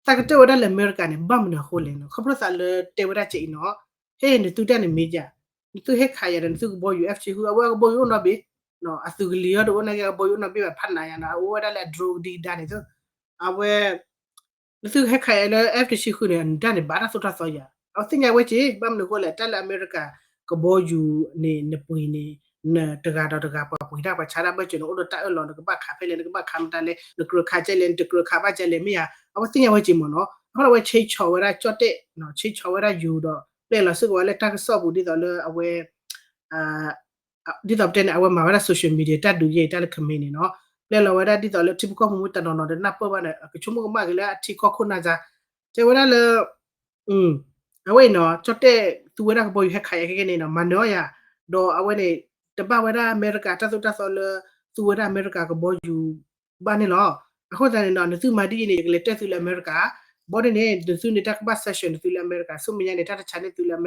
သးကတၢၢ်ဝဲဒၣ်လၢအမဲရကၤန့ၣ် ဘၣ်မနုၤအဃိလဲၣ်နီၤ, ခီဖျိသးလၢတဲဝဲဒၣ်ကဲအံၤနီၤ, ဟဲ နသုတၢ်န့ၣ်မ့ၢ်ယၤ, နသုဟဲခးယၤဒီး နသုကဘီယူၤ F တဆံဃု အဝဲအကဘီယူၤအိၣ်နီတဘ့ၣ်, အသုးကလံၤအီၤတအိၣ်နာ်က့ အကဘီယူၤအိၣ်နီတဘ့ၣ်ဘၣ် ဖးနးယၤနီၤ, အအိၣ်ဝဲဒၣ်လၢအ drone ဒံးဒါန့ၣ်သိး, အဝဲ နသုဟဲခးယၤလၢ F တဆံဃုန့ၣ် နတၢ်န့ၣ် ဘၣ်တၢ်သိၣ်တၢ်သီယၤ, အဝဲသ့ၣ်ညါဝဲက့ၤ ဘၣ်မနုၤအဃိလဲၣ်, တၢ်လၢအမဲရကၤကဘီယူၤန့ၣ် နပှ့ၤန့ၣ် နတဂၤဒီးတဂၤပှၤပှ့ၤတၢ် ပှၤဆါတၢ်ဘၢၣ်စၢၤန့ၣ် အိၣ်ဒီးတၢ်အၢၣ်လီၤ နကဘၣ်ခးဖဲလဲၣ် နကဘၣ်ခးမတၤလဲၣ် နကြၢးခးကဲလဲၣ် နတကြၢးခးဘၣ်ကဲလဲၣ် မ့ၢ်ဧါ, အဝဲသ့ၣ်ညါဝဲက့ၤမ့ၢ်နီၤ. အဃိဒီးအဝဲဆ့ဆီၣ်ဝဲဒၣ်ကၠီၣ်တဲၣ်, ဆ့ဆီၣ်ဝဲဒၣ်ယိၤဒီး ပျဲလီၤစ့ၢ်ကီးဝဲလၢတၢ်ကစီၣ်ပူၤဒ်သိးလၢအဝဲ ဒ်သိးပတဲန့ၣ် အဝဲမၤဝဲဒၣ် social media တၢ်ဒုးယဲၢ်အံၤ တၢ်လၢခမ့ၢ်န့ၣ်နီၤ, ပျဲလီၤဝဲဒၣ်ဒ်သိးလၢထံဖိကီၢ်ဖိမ့ၢ်တနီၤနီၤဒီးနၢ်ပၢၢ်ဘၣ်န့ၣ် အကဆိကမိၣ်ကမၣ်က့ၤလၢအထံကီၢ်ခိၣ်နၢ်စါ, တဲဝဲဒၣ်လၢ အ အဝဲအံၤနီၤ ကၠီၣ်တဲၣ်သူဝဲဒၣ်ကဘီယူၤဟဲခးယၤခဲကဲန့ၣ်နီၤ မၤနၢၤအီၤယၤ, ဒီးအဝဲန့ၣ် တဘၣ်ဝဲဒၣ်အမဲရကၤတၢ်သိၣ်တၢ်သီလၢ သူဝဲဒၣ်အမဲရကၤကဘီယူၤဘၣ်န့ၣ်လီၤ. အဃိသတးန့ၣ်နီၤ နသုမၤဒ်အံၤန့ၣ် ယကလဲၤတဲသုလၢအမဲရကၤ, ဘီဒ်န့ၣ် နသုန့ၣ်တၢ်ကဘၣ် sanction နသုလၢအမဲရကၤ ဆူမဲာ်ညါန့ၣ် တၢ်တဆါန့ၢ်သုလၢ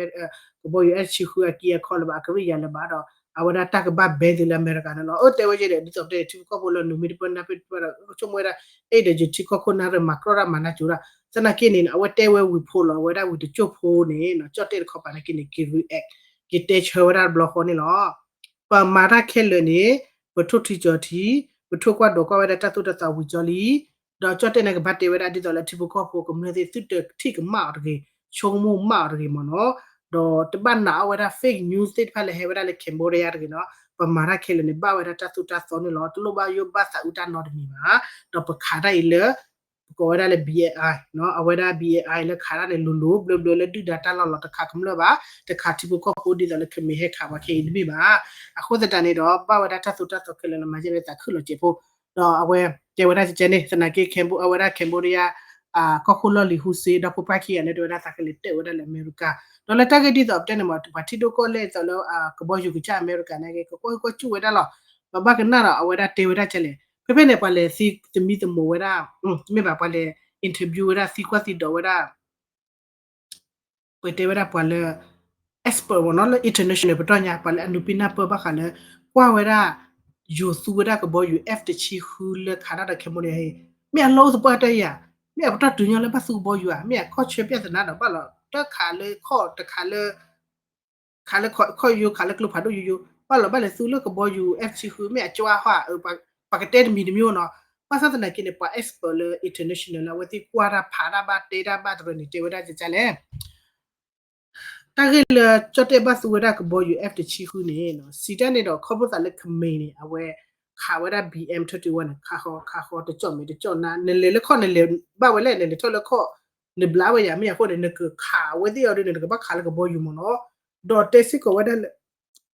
ကဘီယူၤ F တဆံဃုအက့အခီလၢၤဘၣ် အကရံၣ်ယၤလၢၤဘၣ်ဒီး အဝဲဒၣ်တၢ်ကဘၣ် ban သုလၢအမဲရကၤန့ၣ်လီၤ. အၢ တဲဝဲကဲဒီး ဒ်သိးပတဲန့ၣ် ထံဖိကီၢ်ဖိလၢနုာ်မ့ၢ်တပၢၢ်နၢ်ပၢၢ်တပၢၢ်ဒီး ကဆိကမိၣ်ဝဲဒၣ် အဲၣ်ဒိးယထံကီၢ်ခိၣ်နၢ်ရၢၢ်မၤကြီၣ်တၢ်မၤနၢ်ကၠိတၢ် သနာ်က့န့ၣ် အဝဲတဲဝဲဝံၤဖိလီၤ အဝဲဒၣ်ဝံၤတကၠိၢ်ဖိန့ၣ် ကၠီၣ်တဲၣ်တခီပၤသနာ်က့န့ၣ် က့ၤ react က့ၤတဲဆၢဝဲဒၣ်တဘျီဃီန့ၣ်လီၤ. ပမၤတၢ်ခဲလၢာ်န့ၣ် ပထိၣ်ထံကၠီၤထံ, ပထိၣ်ကွၢ်ဒိးကွၢ်ဝဲဒၣ်တၢ်သိၣ်တၢ်သီဝံၤကၠီလံ, ဒီးကၠီၣ်တဲၣ်န့ၣ်ကဘၣ်တဲဝဲဒၣ်ဒ်သိးလၢထံဖိကီၢ်ဖိကမျၢၢ်သ့ၣ် သုတထံၣ်ကမၣ်အီၤတဂ့ၤ, ဆိကမိၣ်မၣ်အီၤတဂ့ၤမ့ၢ်နီၤ, ဒီးတဘၣ်နာ်အီၤဝဲဒၣ် fake news သ့ၣ်တဖၣ်လၢဟဲဝဲဒၣ်လၢ Cambodia တဂ့ၤနီၤ, ပမၤတၢ်ခဲလၢာ်န့ၣ် ဘၣ်ဝဲဒၣ်တၢ်သိၣ်တၢ်သီန့ၣ်လီၤ, တလိၣ်ဘၣ်ယိၣ်ဘၣ်သးအုးတၢ်နီတမံၤဘၣ်, ဒီးပခးတၢ်အံၤလၢ ပကိးဝဲဒၣ်လၢ B I I နီၤ, အဝဲဒၣ် B I I လၢခးတၢ်န့ၣ် လိၤလိၤဘျၢဘျၢလၢဒုၣ်ဒါတၢ်လီၢ်လီၤ, တခးကမျၢၢ်ဘၣ်, တခးထံဖိကီၢ်ဖိဒ်သိးလၢ ခမ့ၢ် ဟဲခးပှၤခဲအံၤတမ့ၢ်ဘၣ်. အဃိသတးန့ၣ်ဒီး ဘၣ်ဝဲဒၣ်တၢ်သိၣ်တၢ်သီခဲလၢာ်လီၤ, မၤကဲလၢသးခုၣ်လီၤစဲးဖိ, ဒီးအဝဲတဲဝဲဒၣ်ကဲန့ၣ် သနာ်က့ Cambo အဝဲဒၣ် Cambodia ကီၢ်ခိၣ်လီၢ်လံၤ Hun Sen ဒီဖိပၢ်ခံဂၤန့ၣ် တဲဝဲဒၣ်သးကလဲၤတဲာ်ဝဲဒၣ်လၢအမဲရကၤ, ဒီးလၢတၢ်ဂ့ၢ်ဒ်သိးပတဲန့ၣ်မ့ၢ် ပှၤထံဒိၣ်ကီၢ်လဲၢ်ဒ်သိးလၢ ကဘီယူၤကစၢ်အမဲရကၤန့ၣ်က့ ကကွၢ်ကကွၢ်စူၣ်ဝဲဒၣ်လီၤ, ပဘၣ်ကနၣ်ဒီးအဝဲဒၣ်တဲဝဲဒၣ်ကဲလဲၣ်, ဖဲဖဲန့ၣ် ပှၤလဲၤသံသမံသမိးဝဲဒၣ်, မ့ၢ်ဘၣ် ပှၤလဲၤ interview ဝဲဒၣ် သံကွၢ်သံဒိးဝဲဒၣ် ပတဲဝဲဒၣ်ပှၤလၢ expert မ့ၢ်နီၤ လၢ international ပတီၢ်ညါ ပှၤလၢအနုာ်ပံနၢ်ပၢၢ်ဘၣ်ဃးလၢ ကွၢ်ဝဲဒၣ် ယိၤသူဝဲဒၣ်ကဘီယူၤ F တဆံဃုလၢခးတၢ်ဒီး Cambodia အံၤ, မ့ၢ်အလီၢ်အိၣ်သပှၢ်တၢၢ်ဧါ, မ့ၢ်အပတီၢ်တုၤညီလၢဘၣ်သူကဘီယူၤဧါ, မ့ၢ်အခီၣ်ဆၢပျၢ်သနာ်ဒီးဘၣ်လီၤ တၢ်ခးလၢခီၣ်တခးလၢ ခးလၢခီၣ်ယိ ခးလၢကျိဖးဒိၣ်ယိယိ, ဘၣ်လီၤဘၣ်လဲၤသူလၢကဘီယူၤ F တဆံဃု မ့ၢ်အကၠွါဟီဧါ, ပှၤကတဲတမံၤတမံၤနီၤ, ဘၣ်ဆၣ်သနာ်က့န့ၣ် ပှၤ expert လၢ international လၢအဝဲသ့ၣ်ကွၢ်တၢ်ဖးတၢ်ဘၣ်တဲတၢ်ဘၣ်တရၢန့ၣ် တဲဝဲဒၣ်ကလဲၣ် တၢ်ဂ့ၢ်လၢကၠီၣ်တဲၣ်ဘၣ်သူဝဲဒၣ်ကဘီယူၤ F တဆံဃုန့ၣ် စံးတၢ်န့ၣ်ဒီး ခီဖျိသးလၢ ခမ့ၢ် န့ၣ် အဝဲခးဝဲဒၣ် B M thirty-one န့ၣ် ခးဃီခးဃီ တကၠီၣ်မဲာ်တကၠီၣ်နါ နလဲၤလၢခီၣ်နလဲၤဘၣ်ဝဲလဲၣ် နလဲၤထီၣ်လၢခီၣ် နဘျါဝဲယၤ မ့ၢ်အဃိန့ၣ် နကခးဝဲသ့ၣ်အီၤဒ်န့ၣ် နကဘၣ်ခးလၢကဘီယူၤမ့ၢ်နီၤ, ဒီးတဲစ့ၢ်ကီးဝဲဒၣ်လၢ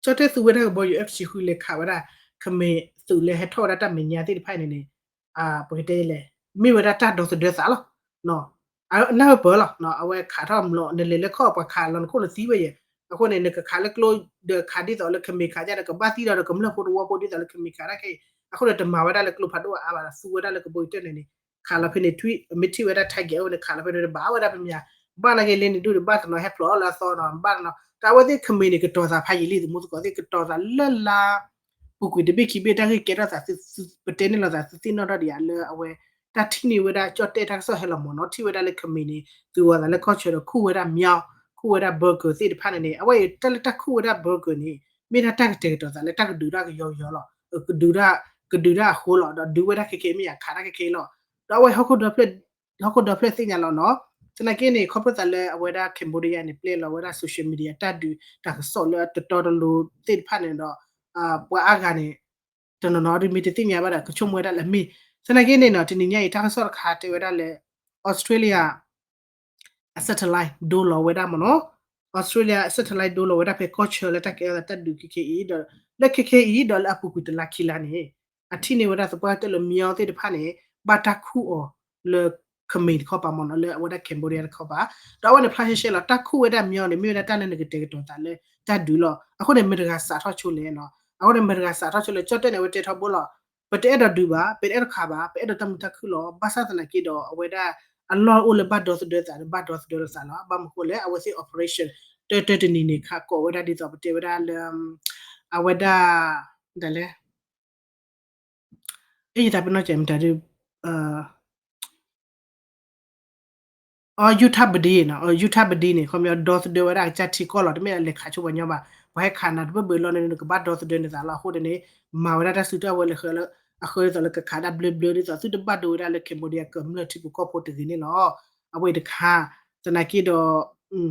ကၠီၣ်တဲၣ်သူဝဲဒၣ်ကဘီယူၤ F တဆံဃု လဲၤခးဝဲဒၣ် ခမ့ၢ်သုးလၢဟဲထီၣ်ဝဲဒၣ်တၢ်မဲာ်ညါသ့ၣ်တဖၣ်န့ၣ်န့ၣ် ပကတဲလဲၣ် မ့ၢ်ဝဲဒၣ်တၢ်ဒီသဒၢသးလီၤ နၢ်ပၢၢ်လီၤ အဝဲခးထီၣ်မျိာ် နလဲၤလၢခီၣ်ပှၤခးလီၤနခိၣ်နသံဝဲယဲၢ်, အဃိန့ၣ် နကခးလၢကျိ ဒီးခးဒ်သိးလၢခမ့ၢ်ခးဒ်ဒီး ကဘၣ်သံဒီးကမျၢၢ်ဖိတဝီဖိဒ်သိးလၢခမ့ၢ်ခးတၢ်ခဲအံၤ, အဃိန့ၣ် တမၤဝဲဒၣ်လၢကျိဖးဒိၣ်အါဘၣ်ဒီး သူဝဲဒၣ်လၢကဘီယူၤတဲၢ်န့ၣ်န့ၣ် ခးလီၤဖဲန့ၣ် ထွံၣ် မ့ၢ်ထံၣ်ဝဲဒၣ် target အဝဲန့ၣ် ခးလီၤဖဲန့ၣ် တဘၣ်ဝဲဒၣ်ပမ့ၢ် ဘၣ်နာ်က့လ့န့ၣ်ဒိၣ်ဒီး ဘၣ်တနီၤဟဲဖျိးလၢအသီနီၤ ဘၣ်တနီၤ တၢ်အဝဲသ့ၣ်ခမ့ၢ်န့ၣ် ကတီၤသးဖးယံာ်လံ သမူသကိးသ့ၣ် ကတီၤသးလၢလါ ပူၤကွံာ်တဘ့ၣ်ခံဘ့ၣ် တၢ်ဂ့ၢ်ကဲထီၣ်သး ပတဲန့ၢ်လီၤသး သုသ့ၣ်နီၣ်ထီၣ်ဒံးဧါ လၢအဝဲ တၢ်ထံၣ်န့ၢ်ဝဲဒၣ် ကၠီၣ်တဲၣ်တၢ်ကစီၣ်ဟဲလီၤမ့ၢ်နီၤ ထံၣ်ဝဲဒၣ်လၢခမ့ၢ်န့ၣ် သုးဝီၤသးလၢကီၢ်ဆၢဒီး ခူၣ်ဝဲဒၣ်မျိာ် ခူၣ်ဝဲဒၣ် bunker သ့ၣ်တဖၣ်န့ၣ်န့ၣ် အဝဲအံၤတၢ်လၢတၢ်ခူၣ်ဝဲဒၣ် bunker န့ၣ် မ့ၢ်ဒၣ်တၢ်ကတဲာ်ကတီၤသးလၢတၢ်ကဒုးဒၣ်ကယီကယီလီၤ ကဒုးဒၣ် ကဒုးဒၣ်အဃိလီၤ ဒီးဒုးဝဲဒၣ်ခဲခဲအံၤ မ့ၢ်ယၤခးတၢ်ခဲခဲအံၤလီၤ ဒီးအဝဲ ဟီၣ်ခိၣ်ဒီဖျၢၣ်သ့ၣ်ညါလီၤနီၤ သနာ်က့န့ၣ် ခီဖျိသးလၢအဝဲဒၣ် Cambodia န့ၣ် ပျဲလီၤဝဲဒၣ် social media တၢ်ဒုးတၢ်ကစီၣ်လၢအတတီတလိၤသ့ၣ်တဖၣ်န့ၣ်ဒီး ပှၤအါဂၤန့ၣ် တနီၤနီၤဒ်မ့ၢ်တသ့ၣ်ညါဘၣ်ဒီး ကဆိကမိၣ်ဝဲဒၣ်လၢမ့ၢ် သနာ်က့န့ၣ်နီၤ တနံၤညါအံၤ တၢ်ကစီၣ်တခါတဲဝဲဒၣ်လၢ Australia အ satellite ဒိလီၤဝဲဒၣ်မ့ၢ်နီၤ Australia satellite ဒိလီၤဝဲဒၣ်ဖဲကီၢ်ဆၢလၢတၢ်ကဲထီၣ်သးတၢ်ဒုးခဲခဲအံၤဒီး လၢခဲခဲအံၤဒီးလၢအပူၤကွံာ်တလါခံလါန့ၣ် အထံၣ်န့ၢ်ဝဲဒၣ်သပှၢ်ကတၢၢ်လၢမျိာ်သ့ၣ်တဖၣ်န့ၣ် ဘၣ်တၢ်ခူၣ်အီၤလၢ ခမ့ၢ်တခီပၤမ့ၢ်နီၤ လၢအဝဲဒၣ် Cambodia တခီပၤ ဒီးအဝဲန့ၣ်ဖျါရှဲရှဲလီၤ တၢ်ခူၣ်ဝဲဒၣ်မျိာ်န့ၣ် မ့ၢ်ဝဲဒၣ်တၢ်လၢနကတဲာ်ကတီၤသးလၢတၢ်ဒုးလီၤ အဃိန့ၣ် မတၤတဂၤစးထီၣ်ဆိလဲၣ်နီၤ အဃိန့ၣ် မတၤတဂၤစးထီၣ်ဆိလဲၣ် ကၠီၣ်တဲၣ်န့ၣ် အဝဲတဲထီဘိလီၤ ပတအဲၣ်ဒိးဒုးဘၣ် ပတအဲၣ်ဒိးခးဘၣ် ပအဲၣ်ဒိးတၢ်မုာ်တၢ်ခုၣ်လီၤ ဘၣ်ဆၣ်သနာ်က့ဒီး အဝဲဒၣ် အလီၢ်အိၣ်လၢဘၣ်ဒီသဒၢသးဒီး ဘၣ်ဒီသဒၢလိာ်သးလီၤ ဘၣ်မနုၤဃိလဲၣ် အဝဲသ့ၣ် operation တၢတၢတနံၤန့ၣ် ခးကိးဝဲဒၣ်ဒ်သိးပတဲဝဲဒၣ်လၢ အဝဲဒၣ် ဒ်လဲၣ် အယတၢ်ပနီၣ်ကဲမတၤဒ် အ ယူၤထၣ်ဘဒ့နီၤ ယူၤထၣ်ဘဒ့န့ၣ် ခီပညီဒီသဒၢဝဲဒၣ်ကစၢ်ထံကီၢ်လီၤ တမ့ၢ်အလဲၤခးဆိပှၤညီဘၣ် ပှၤဟဲခးနၤတဘၢၣ်ဘၢၣ်လီၤန့ၣ် နကဘၣ်ဒီသဒၢနသးလီၤ အဃိန့ၣ် မၤဝဲဒၣ်တၢ်စုတၢ်ဝဲၤလၢ အဃၢဒ်သိးလၢကခးဒၣ်ဘျၢဘျၢဒ်သိး သုတဘၣ်ဒိဝဲဒၣ်လၢ Cambodia ကမျၢၢ်ထံဖိကီၢ်ဖိတဂ့ၤန့ၣ်လီၤ အဝဲတခါ သနာ်က့ဒီး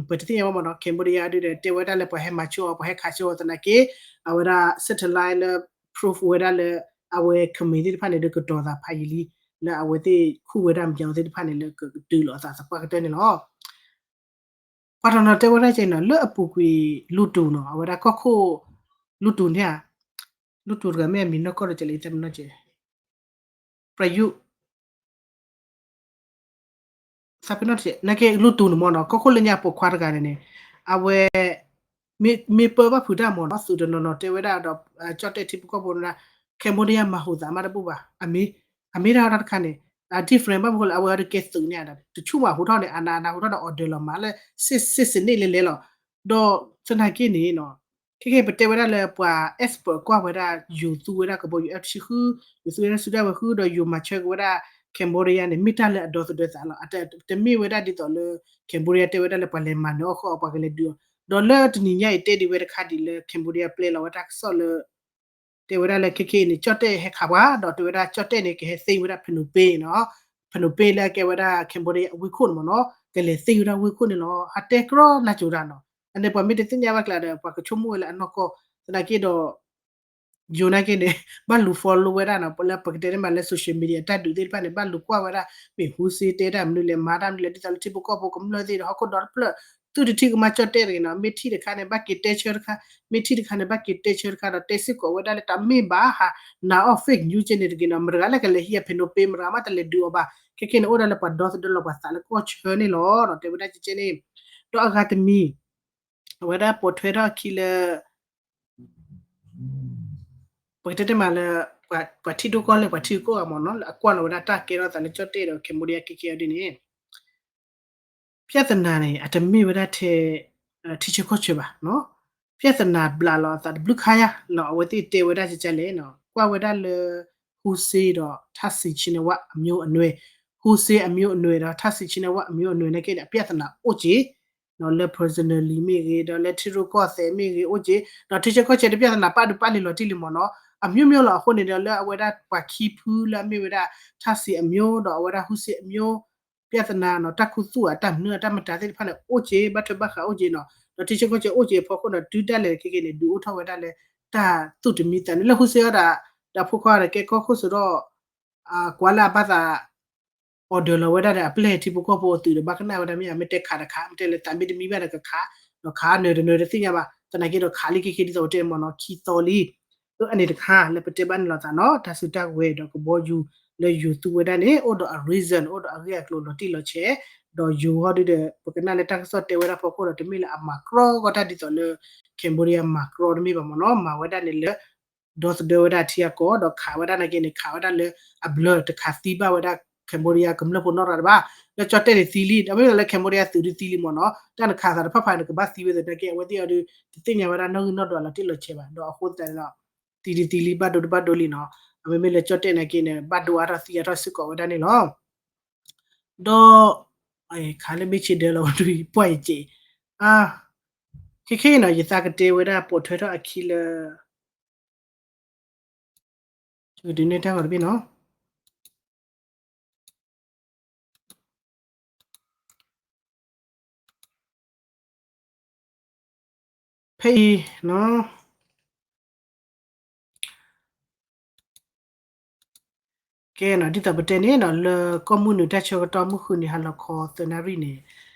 ပတသ့ၣ်ညါဘၣ်မ့ၢ်နီၤ Cambodia ဒ်ဒီး တဲဝဲဒၣ်လၢပှၤဟဲမၤဆိအီၤ ပှၤဟဲခးဆိအီၤသနာ်က့ အဝဲဒၣ် satellite လၢ proof ဝဲဒၣ်လၢ အဝဲခမ့ၢ်သ့ၣ်တဖၣ်န့ၣ် ဒီးကတီၤသးဖးယံာ်လံ လၢအဝဲသ့ၣ်ခူၣ်ဝဲဒၣ်မျိာ်သ့ၣ်တဖၣ်န့ၣ် လၢကဒုးလိာ်အသးသပှၢ်ကတၢၢ်န့ၣ်လီၤ ပှၤတနီၤတဲဝဲဒၣ်ကဲနီၤ လၢအပူၤကွံာ်လူတူၢ်နီၤ အဝဲဒၣ်ကီၢ်ခိၣ် လူတူၢ်န့ၣ်ဧါ လူတူၢ်တဂၤမ့ၢ်အမံၤနီၢ်ကီၢ်ဒီးကလဲၤတမနီၢ်ကဲ ပြယူၣ် သးပ့ၤနီၣ်တစဲး နာ်က့လူတူၢ်န့ၣ်မ့ၢ်နီၤ ကီၢ်ခိၣ်လၢညါပိာ်ခွါတဂၤန့ၣ်န့ၣ် အဝဲ မ့ၢ်ပၢဘၣ်ဖုးတၢ်မ့ၢ်နီၤ သုးတနီၤနီၤတဲဝဲဒၣ်ဒီး ကၠီၣ်တဲၣ်ထံဖိကီၢ်ဖိန့ၣ် Cambodia မၤဟူးသးမးတဘူၣ်ဘၣ် အမ့ၢ် အမ့ၢ်တၢ်တခါန့ၣ် အ different ဘၣ်မနုၤဃိလၢအဝဲအံၤတကဲသုးန့ၣ် တဆူၣ်မးဟူးထီၣ်န့ၣ် အနးနးဟူးထီၣ်န့ၣ် order လီၤမးလၢ စစ်စစ် န့ၣ်လဲၤလဲၤလီၤ ဒီးသနာ်က့န့ၣ်နီၤ ခဲကဲပတဲဝဲဒၣ်လၢပှၤ expert ကွၢ်ဝဲဒၣ် ယိၤသူဝဲဒၣ်ကဘီယူၤ F တဆံဃု ယိၤသူဝဲဒၣ်စုဒၣ်ဝဲဃု ဒီးယိၤမၤဆၢက့ၤဝဲဒၣ် Cambodia န့ၣ် မ့ၢ်တၢ်လၢအဒီသဒၢသးလီၤ. တမ့ၢ်ဝဲဒၣ်ဒ်သိးလၢ Cambodia တဲဝဲဒၣ်လၢပှၤလဲၤမၤနၢၤအီၣ်ဃီအီၤ ပှၤကလဲၤဒုးအီၤ ဒီးလၢတနံၤညါအံၤတဲဒ်ဝဲတခါဒ်လၢ Cambodia ပျဲလီၤဝဲတၢ်ကစီၣ်လၢ တဲဝဲဒၣ်လၢခဲကနံၣ်အံၤန့ၣ် ကၠီၣ်တဲၣ်ဟဲခးပှၤ ဒီးတဲဝဲဒၣ်ကၠီၣ်တဲၣ်န့ၣ် ကဟဲသ့ဝဲဒၣ် Phnom Penh နီၤ Phnom Penh လၢအကဲဝဲဒၣ် Cambodia အဝ့ၢ်ခိၣ်န့ၣ်မ့ၢ်နီၤ ကလဲၤသ့ဝဲဒၣ်ဝ့ၢ်ခိၣ်န့ၣ်လီၤ. အတဲကြီနးစိၤတၢ်နီၤ အန့ၣ်ပှၤမ့ၢ်တသ့ၣ်ညါဘၣ်ကျါဒီး ပှၤကဆိကမိၣ်ဝဲလၢအနီၢ်ကီၢ် သနာ်က့ဒီး ယိၤနာ်က့န့ၣ် ဘၣ်လူၤ follow ဝဲဒၣ်နီၤ လၢပကတဲန့ၣ်မးလၢ social media တၢ်ဒုးသ့ၣ်တဖၣ်န့ၣ် ဘၣ်လူၤကွၢ်ဝဲဒၣ် မ့ၢ် Hun Sen တဲတၢ်မနုၤလဲၣ် မၤတၢ်မနုၤလဲၣ် ဒ်သိးလၢထံဖိကီၢ်ဖိကမျၢၢ်သ့ၣ်ဒီး ဟီၣ်ခိၣ်ဒီတဖျၢၣ် သုတထံၣ်ကမၤကၠီၣ်တဲၣ်တဂ့ၤနီၤ မ့ၢ်ထံၣ်တခါန့ၣ် ဘၣ်က့ၤတဲဆၢတခါ မ့ၢ်ထံၣ်တခါန့ၣ် ဘၣ်က့ၤတဲဆၢတခါဒီး တဲစ့ၢ်ကီးဝဲဒၣ်လၢတၢ်မ့ၢ်ဘၣ်ဟး နၤအီၣ် fake news ကဲန့ၣ်တဂ့ၤနီၤ မတဂၤလၢကလဲၤဟံးအ Phnom Penh မတဂၤမးတလဲၤဒုးအီၤဘၣ် ခဲကနံၣ်န့ၣ် အိၣ်ဒၣ်လၢပှၤဒီသဒၢလီၤပှၤသးလၢကီၢ်ဆၢန့ၣ်လီၤ တဲဝဲဒၣ်ကဲန့ၣ် ဒီးအဂၤတမံၤ အဝဲဒၣ်ပိာ်ထွဲထီၣ်အခံလၢ ပကတဲတမးလၢ ပှၤထံဒိၣ်ကီၢ်လဲၢ် ပှၤထံဂုၤကီၢ်ဂၤမ့ၢ်နီၤ လၢအကွၢ်လီၤဝဲဒၣ်တၢ်ကဲထီၣ်သးလၢကၠီၣ်တဲၣ်ဒီး Cambodia ခဲကနံၣ်အံၤဒ်န့ၣ် ပြဿနာန့ၣ် အတမ့ၢ်ဝဲဒၣ်ထဲ ထံဆၢကီၢ်ဆၢဘၣ်နီၤ ပြဿနာဘျးလီၤအသးတဘျုးခါယါနီၤ အဝဲသ့ၣ်တဲဝဲဒၣ်ကကလဲၣ်နီၤ ကွၢ်ဝဲဒၣ်လၢ Hun Sen ဒီး Thaksin Shinawatra အမျိုးအနွယ် Hun Sen အမျိုးအနွယ်ဒီး Thaksin Shinawatra အမျိုးအနွယ် နာ်က့န့ၣ် အပြဿနာအိၣ်က့ၤ လၢ personally မ့ၢ်ဂ့ၤ ဒီးလၢထံရူၢ်ကီၢ်သဲးမ့ၢ်ဂ့ၤအိၣ်က့ၤ ဒီးထံဆၢကီၢ်ဆၢတပြဿနာပာ်ဒူပာ်လံၤလီၤတံၢ်လံမ့ၢ်နီၤ အမျိုးမျိုးလီၤ အဃိန့ၣ်ဒီးလၢအဝဲဒၣ်ပှၤခံဖုလၢအမ့ၢ်ဝဲဒၣ် Thaksin အမျိုး ဒီးအဝဲဒၣ် Hun Sen အမျိုး ပြဿနာနီၤ တၢ်ခူသူၣ်အတၢ်မနုၤအတၢ်မတၤသ့ၣ်တဖၣ်န့ၣ် အိၣ်က့ၤ ဘၣ်ထွဲဘၣ်ဃးအိၣ်က့ၤနီၤ ဒီးထံဆၢကီၢ်ဆၢအိၣ်က့ၤအဖီခိၣ်ဒီး တုၤဒၣ်လဲာ်ခဲကနံၣ်န့ၣ် ဒုးအိၣ်ထီၣ်ဝဲဒၣ်လၢ တၢ်သူၣ်တမံသးတမံ လၢ Hun Sen အီၤဒီး ဒီးဖိခွါဒီးကဲကီၢ်ခိၣ်စ့ၢ်ဒီး ကွၢ်လၢအဘၣ်သး order လီၤဝဲဒၣ်ဒီး အပျဲၢ်ထံဖိကီၢ်ဖိအသုးဒီး ဘၣ်ကနၣ်ဝဲဒၣ်မ့ၢ် မ့ၢ်တဲခးတခး မ့ၢ်တဲလၢသးမ့ၢ်တမံဘၣ်ဒီးကခး ဒီးခးနၢၤတနၢၤတသ့ၣ်ညါဘၣ် သနာ်က့ဒီးခးလံခဲကနံၣ်ဒ်သိးပတဲမ့ၢ်နီၤ ခံသီလံ အန့ၣ်တခါ လၢပတဲဘၣ်န့ၣ်လီၤသးနီၤ တၢ်စုတၢ်ကဝဲၤဒီးကဘီယူၤ လၢယိၤသူဝဲဒၣ်န့ၣ် အိၣ်ဒီးအ reason အိၣ်ဒီးအဂ့ၢ်အကျိၤလီၤတံၢ်လီၤဆဲး ဒီးယိၤဟီဒုဒီး ပကနၣ်လၢတၢ်ကစီၣ်တဲဝဲဒၣ်ဖီခိၣ်ဒီး တမ့ၢ်လၢအမၤကြီကီၢ်တၢ်ဒ်သိးလၢ Cambodia မၤကြီတမ့ၢ်ဘၣ်မ့ၢ်နီၤ မၤဝဲဒၣ်န့ၣ်လၢ ဒီသဒၢဝဲဒၣ်ထံအကီၢ် ဒီးခးဝဲဒၣ်နာ်က့န့ၣ် ခးဝဲဒၣ်လၢအဘျၢတခးသံဘၣ်ဝဲဒၣ် Cambodia ကမျၢၢ်ဖိနီတဂၤတဘၣ် လၢကၠီၣ်တဲၣ်န့ၣ်သံလံ ဒီးမ့ၢ်လၢ Cambodia သုးဒုသံလံမ့ၢ်နီၤ တၢ်နခးသးတဖၣ်ဖးန့ၣ် ကဘၣ်သံဝဲသနာ်က့ အဝဲသ့ၣ်အီၤဒု တသ့ၣ်ညါဝဲဒၣ်နီၣ်ဂံၢ်နီၣ်ဒွးလီၤတံၢ်လီၤဆဲးဘၣ် ဒီးအဃိသတးန့ၣ်ဒီး သံဒုသံလံ ဘၣ်ဒိတဘၣ်ဒိလံနီၤ အမ့မ့ၢ်လၢကၠီၣ်တဲၣ်နာ်က့န့ၣ် ဘၣ်ဒိအါထီၣ်သံအါထီၣ်စ့ၢ်ကီးဝဲဒၣ်န့ၣ်လီၤ ဒီး ခးလၢမ့ၢ်ဆ့ဒၢလီၤဝဲဒု ပှၢ်ယက့ၤ ခဲခဲအံၤနီၤ ယသးကတဲဝဲဒၣ်ပိာ်ထွဲထီၣ်အခံလၢ ယကဒုးနဲၣ်တၢ်ဂီၤတဘ့ၣ်နီၤ ဖဲအံၤနီၤ ကဲနီၤ ဒ်သိးပတဲန့ၣ်နီၤ လၢကီၢ်မုၢ်နုာ်တၢ်ဆၢကတီၢ်မုၢ်ဃုနံၤ ဟါလီၤခီသၢနၣ်ရံၣ်န့ၣ်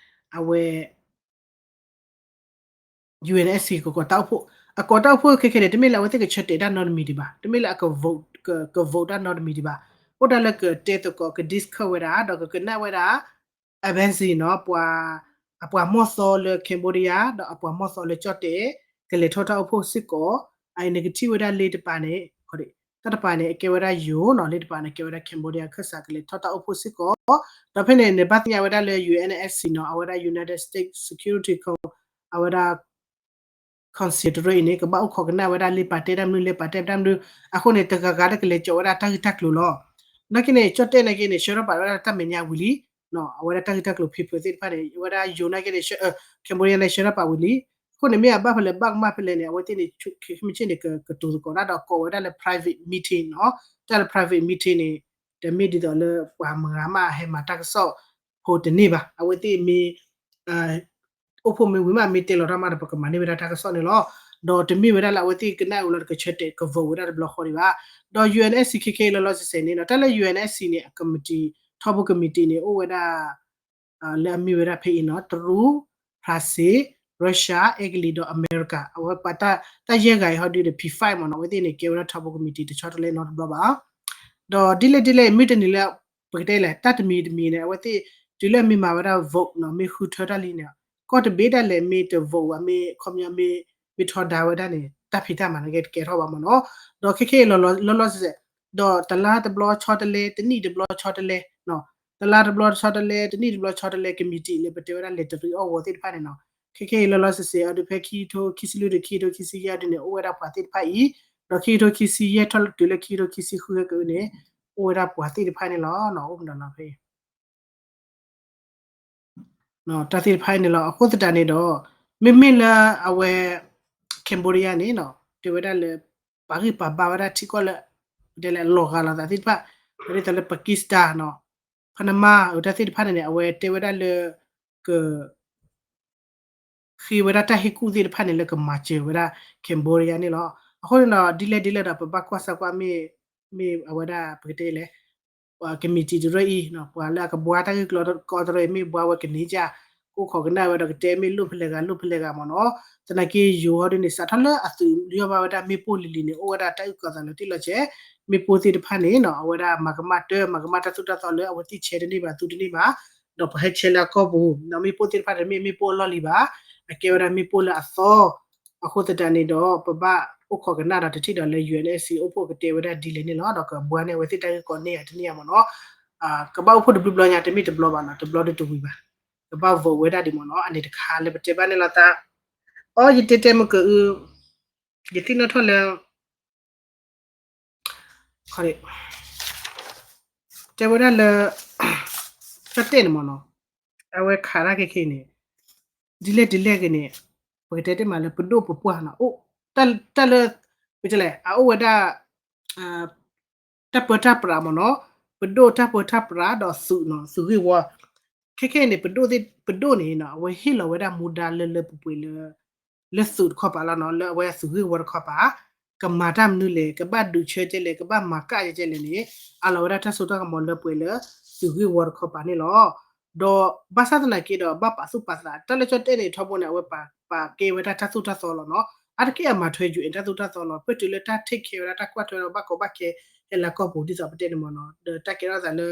အဝဲ UNSC ကကိးတၢ်အိၣ်ဖှိၣ် အကိးတၢ်အိၣ်ဖှိၣ်ခဲခဲန့ၣ် တမ့ၢ်လၢအဝဲသ့ၣ်ကဆၢတဲာ်တၢ်နီတမံၤဒံးဘၣ် တမ့ၢ်လၢအက vote က က vote တၢ်နီတမံၤဒံးဘၣ် အိၣ်ဒၣ်လၢကတဲသကိး က discuss ဝဲဒၣ် ဒီးကကနၣ်ဝဲဒၣ် advisor နီၤ ပှၤ အပှၤမီၢ်သီလၢ Cambodia ဒီးအပှၤမီၢ်သီလၢကၠီၣ်တဲၣ် ကလဲၤထီၣ်တၢ်အိၣ်ဖှိၣ်စ့ၢ်ကီး အအံၤန့ၣ်ကထံၣ်ဝဲဒၣ်လ့တပၤန့ၣ် တၢ်တပၤန့ၣ် အကဲဝဲဒၣ်ယိၤနီၤ လ့တပၤန့ၣ် ကဲဝဲဒၣ် Cambodia ခၢၣ်စး ကလဲၤထီၣ်တၢ်အိၣ်ဖှိၣ်စ့ၢ်ကီး ဒီးဖဲန့ၣ်န့ၣ် ဘၣ်သ့ၣ်ညါဝဲဒၣ်လၢ UNSC နီၤ အဝဲဒၣ် United States Security Council အဝဲဒၣ် considerate အံၤန့ၣ် ကဘၣ်အိၣ်ခိးကနၣ်ဝဲဒၣ်လ့ပၤတဲတၢ်မနုၤ လ့ပၤတဲတၢ်မနုၤ အဃိန့ၣ် တဂၤဂၤတကလဲၤကၠီၤဝဲဒၣ်တၢ်ဂ့ၢ်တၢ်ကျိၤလီၤ နာ်က့န့ၣ် ကၠီၣ်တဲၣ်နာ်က့န့ၣ် ဆှၢထီၣ်ပာ်ဝဲဒၣ်တၢ်မဲာ်ညါဝံၤလံ အဝဲဒၣ်တၢ်ဂ့ၢ်တၢ်ကျိၤ paper သ့ၣ်တဖၣ်န့ၣ် အဝဲဒၣ်ယိၤနာ်က့န့ၣ် Cambodia န့ၣ် ဆှၢထီၣ်ပာ်ဝံၤလံ အဃိန့ၣ် မ့ၢ်အဘၣ်ဖဲလဲၣ်ဘၣ်ကမၣ်ဖဲလဲၣ်န့ၣ် အဝဲသ့ၣ်န့ၣ် မ့ၢ်ဆ့ၣ်န့ၣ် ကတိၤသကိးတၢ်ဒီးကိးဝဲဒၣ်လၢ private meeting နီၤ တၢ်လၢ private meeting န့ၣ် တမ့ၢ်ဒ်သိးလၢပှၤမုၢ်ဂၤမး ဟဲမၤတၢ်ကစီၣ်ဖိတန့ၢ်ဘၣ် အဝဲသ့ၣ်မ့ၢ် အိၣ်ဖှိၣ်မ့ၢ်ဝံၤမး မ့ၢ်တဲလီၤတၢ်မးဒီး ပကမၤန့ၢ်ဝဲဒၣ်တၢ်ကစီၣ်န့ၣ်လီၤ. ဒီးတမ့ၢ်ဝဲဒၣ်လၢအဝဲသ့ၣ်ကနၣ်အီၤလီၤ တကဆၢတဲာ်ကvoteဝဲဒၣ်တဘျီဃီဒံးဘၣ်. ဒီး UNSC ခဲခဲအံၤလီၤလီၤဆဲးဆဲးန့ၣ်နီၤ တၢ်လၢ UNSC န့ၣ် အကမံးတံာ် ထီဘိကမံးတံာ်န့ၣ် အိၣ်ဝဲဒၣ် လၢအမ့ၢ်ဝဲဒၣ်ဖဲအံၤနီၤ တရူး, France, Russia, Italy ဒီး America အဝဲပှၤတၢ်ယဲၢ်ဂၤအံၤဟီဒုဒီး P five မ့ၢ်နီၤ အဝဲသ့ၣ်န့ၣ် ကဲဝဲဒၣ်ထီဘိကမံးတံာ်တဆီတလဲနီတဘျီဘၣ်. ဒီးဒ်လဲၣ်ဒ်လဲၣ် မ့ၢ်တနံၤလၢ ပကတဲလဲၣ် တၢ်တမံၤတမံၤန့ၣ် အဝဲသ့ၣ် တုၤလၢမ့ၢ်မၤဝဲဒၣ် vote နီၤ မ့ၢ်ဃုထၢတၢ်လံန့ၣ် ကီၢ်တဘ့ၣ်ဒၣ်လဲာ်မ့ၢ်တ vote ဘၣ် မ့ၢ်ခီပညီမ့ၢ် မ့ၢ်ထီဒါဝဲဒၣ်န့ၣ် တၢ်ဖံးတၢ်မၤန့ၣ်ကဲတကဲထီၣ်ဘၣ်မ့ၢ်နီၤ. ဒီးခဲခဲအံၤလီၤလီၤဆဲးဆဲး ဒီးတလါတဘျီဆီတလဲ တနံၣ်တဘျီဆီတလဲ တလါတဘျီဆီတလဲ တနံၣ်တဘျီဆီတလဲ ကမံးတံာ်လၢပတဲဝဲဒၣ်လဲၤတရံးအီၣ်ဝီၤသ့ၣ်တဖၣ်န့ၣ်နီၤ. ခဲခဲအံၤလီၤလီၤဆဲးဆဲး အဒုးဖဲခံကထိခံဆံလွံၢ်တုၤခံကထိခံဆံယဲၢ်ဒုန့ၣ် အိၣ်ဝဲဒၣ်ပှၤသ့ၣ်တဖၣ်အံၤ, ဒီးခံကထိခံဆံယဲၢ်ထီၣ်တုၤလၢခံကထိခံဆံဃုကအုန့ၣ် အိၣ်ဝဲဒၣ်ပှၤသ့ၣ်တဖၣ်န့ၣ်လီၤ. အိၣ်မနီၤလီၤဖဲအံၤ တၢ်သ့ၣ်တဖၣ်အံၤန့ၣ်လီၤ. အဃိသတးန့ၣ်ဒီး မ့မ့ၢ်လၢအဝဲ Cambodia န့ၣ်နီၤ တဲဝဲဒၣ်လၢ ပာ်ဂံၢ်ပာ်ဘါဝဲဒၣ်ထံကီၢ်လၢ ဒ်လဲၣ်လီၤဂာ်လိာ်သးသ့ၣ်တဖၣ် ဒ်သိးလၢ Pakistan နီၤ Panama တၢ်သ့ၣ်တဖၣ်န့ၣ်န့ၣ် အဝဲတဲဝဲဒၣ်လၢ က ဃ့ဝဲဒၣ်တၢ်ဟ့ၣ်ကူၣ်သ့ၣ်တဖၣ်န့ၣ် လၢကမၤစၢၤဝဲဒၣ် Cambodia န့ၣ်လီၤ. အဃိန့ၣ်ဒီး ဒ်လဲၣ်ဒ်လဲၣ်ဒီး ပဘၣ်ကွၢ်စၢ်ကွၢ်မ့ၢ် မ့ၢ်အဝဲဒၣ်ပကတဲလဲၣ် ကမံးတံာ်တရၢအံၤ ပှၤလၢအကဘှါတၢ်ဂ့ၢ်ကျိၤကီတရၢအံၤ မ့ၢ်ဘှါဝဲကန့ၢ်ကၢ် ကအိၣ်ခိးကနၣ်ဝဲဒီးကတဲမ့ၢ်လိၣ်ဖဲလဲၣ်ဂၤလိၣ်ဖဲလဲၣ်ဂၤမ့ၢ်နီၤ. သနာ်က့ယိၤဟီဒ်န့ၣ် စးထီၣ်လၢအသုးလၢယီၢ်ဘၣ်ဝဲဒၣ်မ့ၣ်ပိၢ်လံၤလံၤန့ၣ် အိၣ်ဝဲဒၣ်တၢ်အုၣ်ကီၤသးလၢတ့ၢ်လီၤဆဲး မ့ၣ်ပိၢ်သ့ၣ်တဖၣ်န့ၣ်နီၤ အဝဲဒၣ်မၤကမၣ်တၢ် မၤကမၣ်တၢ်သိၣ်တၢ်သီလၢအဝဲသ့ၣ်ဆဲးတန့ၢ်ဘၣ် သူတန့ၢ်ဘၣ် ဒီးပှၤဟဲဆဲးလၢအကီၢ်ပူၤ ဒီးမ့ၣ်ပိၢ်သ့ၣ်တဖၣ်တမ့ၢ်မ့ၣ်ပိၢ်အလီၢ်လံၤဘၣ် အကဲဝဲဒၣ်မ့ၣ်ပိၢ်လၢအသီ အဃိသတးန့ၣ်ဒီး ပဘၣ်အိၣ်ခိးကနၣ်ဒီးတထံၣ်ဒီးလၢ ယူၣ်အဲၣ်အ့ၣ်စံၣ် အိၣ်ဖှိၣ်ကတဲဝဲဒၣ်ဒ်လဲၣ်န့ၣ်လီၤ. ဒီးကဘှါန့ၢ်အဝဲသ့ၣ်တၢ်ဂ့ၢ်ကီန့ၢ်ဧါတန့ၢ်ဧါမ့ၢ်နီၤ. ကဘၣ်အိၣ်ဖှိၣ်တဘျုးဘျီညါ တမ့ၢ်တဘျီဘၣ်နီၤ တဘျီဒီးတဝံၤဘၣ် ကဘၣ် vote ဝဲဒၣ်ဒံးမ့ၢ်နီၤ အန့ၣ်တခါလၢပတဲဘၣ်န့ၣ်လီၤသး အီ ယတဲတဲမ့ၢ်ကအု ယသ့ၣ်နီၣ်ထီၣ်လၢ တဲဝဲဒၣ်လၢ တၢ်တဲန့ၣ်မ့ၢ်နီၤ အဝဲခးတၢ်ခဲခဲအံၤန့ၣ် ဒ်လဲၣ်ဒ်လဲၣ်ဂ့ၤန့ၣ် ပကတဲတ့ၢ်မးလၢပဒိၣ်ပပှၢ်နီၤ တၢ်လၢ ပတဲလဲၣ် အအိၣ်ဝဲဒၣ် တၢ်ပၢတၢ်ပြးမ့ၢ်နီၤ ပဒိၣ်တၢ်ပၢတၢ်ပြးဒီးသုးနီၤ သုးဂ့ၢ်ဝီ ခဲခဲအံၤန့ၣ် ပဒိၣ်သ့ၣ် ပဒိၣ်န့ၣ်နီၤ အဝဲဟ့ၣ်လီၤဝဲဒၣ်မူဒါလၢလၢပှဲၤပှဲၤလၢ လၢသုးတခီပၤလီၤနီၤ လၢအဝဲသုးဂ့ၢ်ဝီတခီပၤ ကမၤတၢ်မနုၤလဲၣ် ကဘၣ်ဒုးဆၢကဲလဲၣ် ကဘၣ်မၤကၣ်ကဲလဲၣ်န့ၣ် အလီၤဝဲဒၣ်တၢ်စိတၢ်ကမီၤလၢပှဲၤလၢ သုးဂ့ၢ်ဝီတခီပၤန့ၣ်လီၤ. ဒီးဘၣ်ဆၣ်သနာ်က့ဒီး ဘၣ်ပာ်သူၣ်ပာ်သး တၢ်လၢကၠီၣ်တဲၣ်န့ၣ် ထီဘိန့ၣ် အဝဲပာ်ကဲဝဲဒၣ်တၢ်သိၣ်တၢ်သီလီၤနီၤ အါတက့ၢ်အမၤထွဲ ယူၣ်အဲၣ် တၢ်သိၣ်တၢ်သီလီၤ ပတုၤလၢတၢ် take care ဝဲဒၣ်တၢ်ကွၢ်ထွဲဒီးဘၣ်ကီဘၣ်ခဲ ဟဲလၢကီၢ်ပူၤဒ်သိးပတဲန့ၣ်မ့ၢ်နီၤ ဒီးတၢ်ကဲထီၣ်သးလၢ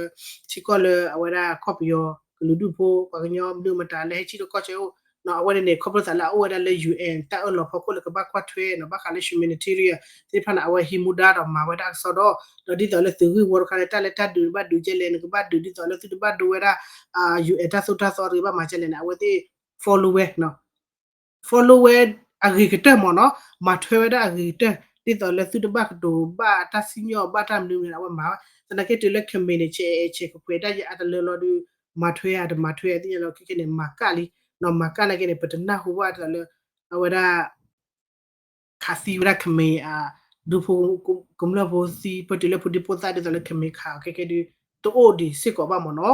ထံကီၢ်လၢအဝဲဒၣ်ကီၢ်ပယီၤ ကလုာ်ဒူၣ်ဖိ ပှၤကညီမနုၤမတၤလၢဟဲဆံၣ်ထီၣ်ကီၢ်ဆၢအိၣ် အဝဲန့ၣ်န့ၣ် ခီဖျိသးလၢအအိၣ်ဝဲဒၣ်လၢ ယူၣ်အဲၣ် တၢ်အၢၣ်လီၤဖီခိၣ်လၢကဘၣ်ကွၢ်ထွဲနီၤ ဘၣ်ဃးလၢ humanitarian သ့ၣ်တဖၣ်န့ၣ် အဝဲဟံးမူဒါဒီးမၤဝဲဒၣ်အကစီဒီ ဒီးဒ်သိးလၢသုးဂ့ၢ်ဝီတခါန့ၣ် တၢ်လၢတၢ်ဒုးဘၣ်ဒုးကဲလဲၣ် နကဘၣ်ဒုးဒ်သိးလၢသုတဘၣ်ဒိဝဲဒၣ် ယူၣ်အဲၣ် တၢ်သိၣ်တၢ်သီတဂ့ၤ ဘၣ်မၤကဲလဲၣ်န့ၣ် အဝဲသ့ၣ် follow ဝဲ follow ဝဲအဂ့ၤကတၢၢ်မ့ၢ်နီၤ မၤထွဲဝဲဒၣ်အဂ့ၤကတၢၢ် ဒ်သိးလၢသုတဘၣ်ကတိၤဘၣ်တၢ်စံၣ်ညီၣ်ဘၣ်တၢ်မနုၤမနုၤ အဝဲမၤဝဲ သနာ်က့တုၤလၢ ခမ့ၢ်န့ၣ် ဆဲးအဲးဆဲးကကွဲးတၢ်ယအါတလၢလီၤဒုး မၤထွဲဧါတမၤထွဲဧါသ့ၣ်ညါလီၤ ခဲခဲန့ၣ် မၤကၣ်လံ နီၤ မၤကၣ်နာ်က့န့ၣ် ပတနၢ်ဟူဘၣ်ဒ်သိးလၢ အဝဲဒၣ် ခးသံဝဲဒၣ်ခမ့ၢ်အ ဒူဖိကမျၢၢ်ဖိသံ ပတုၤလၢဖိဒံဖိသၣ်ဒ်သိးလၢခမ့ၢ်ခးအီၤခဲခဲဒုး တအိၣ်ဒံးစ့ၢ်ကီးဘၣ်မ့ၢ်နီၤ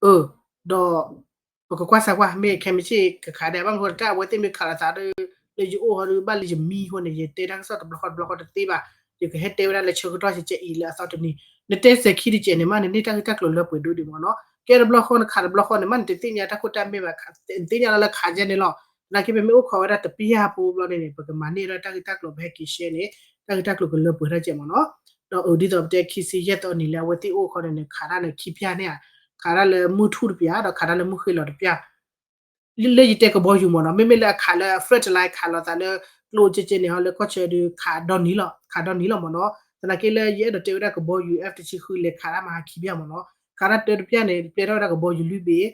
အၢ ဒီး ပကကွၢ်စၢ်ကွၢ် မ့ၢ်ခဲမုၢ်ဆ့ၣ်ကခးဒဲး ဘၣ်မနုၤတၢ်အဝဲသ့ၣ်မ့ၢ်ခးလိာ်သးဒီး လၢယအိၣ်ဟီဒီး ဘၣ်လၢယမံဃိန့ၣ် ယတဲတၢ်ကစီၣ်တဘျီဃီတဘျီဃီတသ့ဘၣ် ယကဟဲတဲဝဲဒၣ်လၢဆၢကတီၢ်ကဲအံၤလၢအသီတနံၤ နတဲစဲၤခံတစဲးန့ၣ် မ့ၢ်နန့ၢ်တၢ်ဂ့ၢ်တၢ်ကျိၤလၢပှဲၤဒိၣ်ဒံးမ့ၢ်နီၤ ကဲတဘျီဃီနခးတဘျီဃီန့ၣ် မ့ၢ်နတသ့ၣ်ညါတၢ်ခိၣ်တၢ်မဲာ်ဘၣ် နသ့ၣ်ညါလီၤလၢခးကဲန့ၣ်လီၤ သနာ်က့ပမ့ၢ်အိၣ်ခိးဝဲဒၣ်တပျၢ်ဖိဘျီန့ၣ်န့ၣ် ပကမၤန့ၢ်ဒီးတၢ်ဂ့ၢ်တၢ်ကျိၤ ပဟဲက့ၤရှဲန့ၣ် တၢ်ဂ့ၢ်တၢ်ကျိၤကလၢပှဲၤထီၣ်ကဲမ့ၢ်နီၤ ဒီးအဒ်သိးပတဲခံဆံယဲၢ်သီနံၤလၢအဝဲသ့ၣ်အိၣ်ခီန့ၣ်န့ၣ် ခးတၢ်န့ၣ်ခံပျၢ်န့ၣ်ဧါ ခးတၢ်လၢမုၢ်ထူၣ်တပျၢ် ဒီးခးတၢ်လၢမုၢ်ဃ့ၢ်လီၤတပျၢ် လၢယတဲကဘီယူၤမ့ၢ်နီၤ မ့မ့ၢ်လၢအခးလၢ front line ခးလိာ်သးလၢ ကျိၣ်ကဲကဲန့ၣ် ဟီလၢကီၢ်ဆၢဒုး ခးဒီနံၤလီၤ ခးဒီနံၤလီၤမ့ၢ်နီၤ သနာ်က့လၢယအဲၣ်ဒိးတဲဝဲဒၣ်ကဘီယူၤ F တဆံဃု လဲၤခးတၢ်မဟါခံပျၢ်မ့ၢ်နီၤ ခးတၢ်တၢတပျၢ်န့ၣ် ပျဲထီၣ်ဝဲဒၣ်ကဘီယူၤလွံၢ်ဘ့ၣ်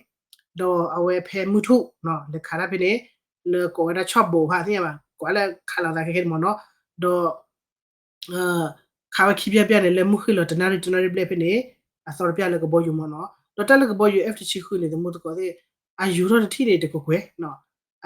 ဒီးအဝဲဖဲမုၢ်ထူၣ် လဲၤခးတၢ်ဖဲန့ၣ် လၢကိးဝဲဒၣ်ဆီၣ်ဘိးဖးသ့ၣ်ညါဘၣ် ကိးလၢခးလိာ်သးခဲခဲန့ၣ်မ့ၢ်နီၤ ဒီး ခးဝဲခံပျၢ်ပျၢ်န့ၣ် လၢမုၢ်ဃ့ၢ်လီၤတနၣ်ရံၣ်တနၣ်ရံၣ်ဘျဲၣ်ဖဲန့ၣ် အသီတပျၢ်လၢကဘီယူၤမ့ၢ်နီၤ ဒီးတၢ်လၢကဘီယူၤ F တဆံဃုန့ၣ် သမူသကိးသ့ၣ် အယူၤထီၣ်တထံၣ်န့ၣ်တကကွဲး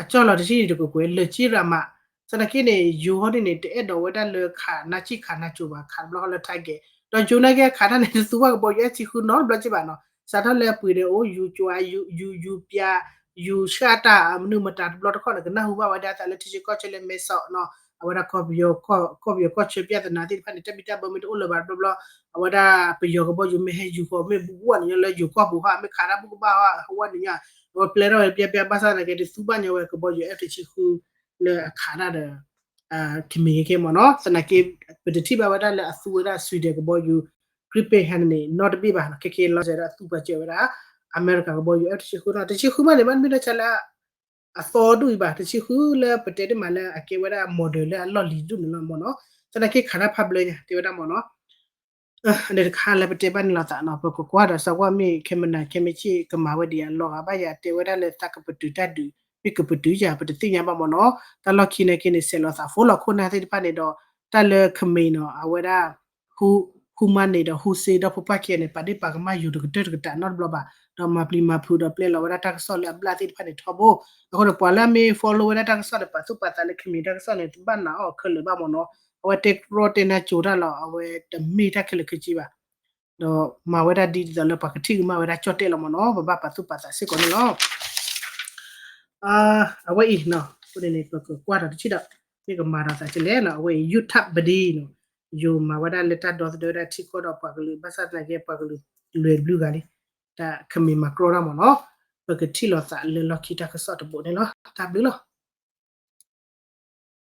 အကၠီၣ်လီၤတထံၣ်န့ၣ်တကကွဲး လၢာ်က့ရၤမး သနာ်က့န့ၣ် ယိၤဟီဒ်န့ၣ် တအဲၣ်ဒိးဝဲဒၣ်လၢခးနါစံၣ်ခးနါစိၤဘၣ် ခးတဘျီဃီလၢ target ဒီးယိၤနာ်က့ခးတၢ်န့ၣ် တသူဘၣ်ကဘီယူၤ F တဆံဃုနီတဘျီက့ဘၣ်နီၤ စးထီၣ်လၢပှ့ၤဒီးအိၣ် ယူၤကၠွါ ယူၤ ယူၤပျၢ် ယူၤဆှၣ်တၢ် မနုၤမတၤတဘျီတခီၣ်န့ၣ် ကနၢ်ဟူဘၣ်ဝဲဒၣ်သးလၢထံဆၢကီၢ်ဆၢလၢမဲဆီးနီၤ အဝဲဒၣ်ကီၢ်ပယီၤ ကီၢ်ပယီၤကီၢ်ဆၢ ပြဿနာ သ့ၣ်တဖၣ်န့ၣ် တၢ်ဘံၣ်တၢ်ဘၢမ့ၢ်တအိၣ်လၢၤဘၣ်တဘျီဘျီ အဝဲဒၣ်ပယီၤကဘီယူၤမ့ၢ်ဟဲယူၤဃီ မ့ၢ်ဘူးဝဲန့ၣ်ညီလၢယိၤကီၢ်ပူၤဟီ မ့ၢ်ခးတၢ်ဘူၣ်ကဘၣ်ဟီ ဟဝဲန့ၣ်ညီ အဝဲပျဲထီၣ်ဝဲပျဲပျဲ ဘၣ်ဆၣ်သနာ်က့ တသူဘၣ်ညီဝဲကဘီယူၤ F တဆံဃု လၢအခးတၢ်ဒီး ခမ့ၢ်ခဲမ့ၢ်နီၤ သနာ်က့ ပတထံၣ်ဘၣ်ဝဲဒၣ်လၢအသူဝဲဒၣ် Sweden ကဘီယူၤ Gripen ဟဲန့ၣ် နီတဘ့ၣ်ဘၣ်နီၤ ခဲခဲလီၤစဲၤဒီးအသူပှၤစၢၤဝဲဒၣ် အမဲရကၤကဘီယူၤ F တဆံဃုနီၤ, တဆံဃုမးန့ၣ် ဘၣ်မ့ၢ်ဒၣ်ဆါလၢ အသီဒူၣ်အံၤဘၣ်, တဆံဃုလၢပတဲတ့ၢ်မးလၢအကဲဝဲဒၣ် model လၢအလီၢ်လံၤဒူၣ်န့ၣ်လီၤမ့ၢ်နီၤ. သနာ်က့ခးတၢ်ဖးဘျၢညါ တဲဝဲဒၣ်မ့ၢ်နီၤ. အန့ၣ်တခါလၢပတဲဘၣ်န့ၣ်လီၤသးနီၤ, ပကကွၢ်ဒီးစးကွၢ်မ့ၢ် ခဲမနၤ ခဲမ့ၢ်ဆ့ၣ် ကမၤဝဲဒ်အလီၤဂာ်ဘၣ်ယၤ တဲဝဲဒၣ်လၢသးကပတုာ်တၢ်ဒုး မ့ၢ်ကပတုာ်ယၤ ပတသ့ၣ်ညါဘၣ်မ့ၢ်နီၤ. တၢ်လီၢ်ခံနာ်က့န့ၣ် ဆဲးလီၤသးဖိလီၤခိၣ်နၢ်သ့ၣ်တဖၣ်န့ၣ်ဒီး တၢ်လၢ Khmer နီၤ အဝဲဒၣ် ဟူ ဟူမါန့ၣ်ဒီး ဟူစ့ဒီဖိပၢ်ခံဂၤန့ၣ် ပာ်ဒ့ၣ်ပာ်ကမၣ်ယိၤတကတၢၢ်တကတၢၢ်နီတဘျီဘၣ်, ဒီးမၤပျံၤမၤဖုးဒီးပျဲလီၤဝဲဒၣ်တၢ်ကစီၣ်လၢအဘျၣ်သ့ၣ်တဖၣ်န့ၣ်ထီဘိ. အဃိန့ၣ် ပှၤလၢအမ့ၢ် follow ဝဲဒၣ်တၢ်ကစီၣ်ဒီး ပာ်သူၣ်ပာ်သးလၢ Khmer တၢ်ကစီၣ်န့ၣ် တဘၣ်နာ်အီၤခဲလၢာ်ဘၣ်မ့ၢ်နီၤ. အဝဲတဲကရီတဲနၢ်ကၠိတၢ်လီၤ, အဝဲတမ့ၢ်တၢ်ခဲလၢာ်ခဲဆ့ဘၣ်. ဒီးမၤဝဲဒၣ်ဒ်သိးလၢပှၤကထံၣ်ကမၣ်ဝဲဒၣ်ကၠီၣ်တဲၣ်လီၤမ့ၢ်နီၤ, ပဘၣ်ပာ်သူၣ်ပာ်သးစ့ၢ်ကီးန့ၣ်လီၤ. အဝဲအံၤနီၤ, အဃိန့ၣ် ပကကွၢ်ဒီးတထံၣ်ဒီး မ့ၢ်ကမၤဒီးသးကလဲၣ်နီၤ, အဝဲအံၤ YouTube ပဒံနီၤ, ယိၤမၤဝဲဒၣ်လၢတၢ်ဒီသဒၢဝဲဒၣ်ထံကီၢ်ဒီးပှၤကလုာ် ဘၣ်ဆၣ်သနာ်က့ ပှၤကလုာ်လွဲၢ်ဘျုးဂၤလံ, တၢ် Khmer မၤကရီတၢ်မ့ၢ်နီၤ, ပကထံၣ်လိာ်သးလၢလီၢ်ခံတၢ်ကစီၣ်တဘိန့ၣ်လီၤ. တၢ်ဘျုးလီၤ.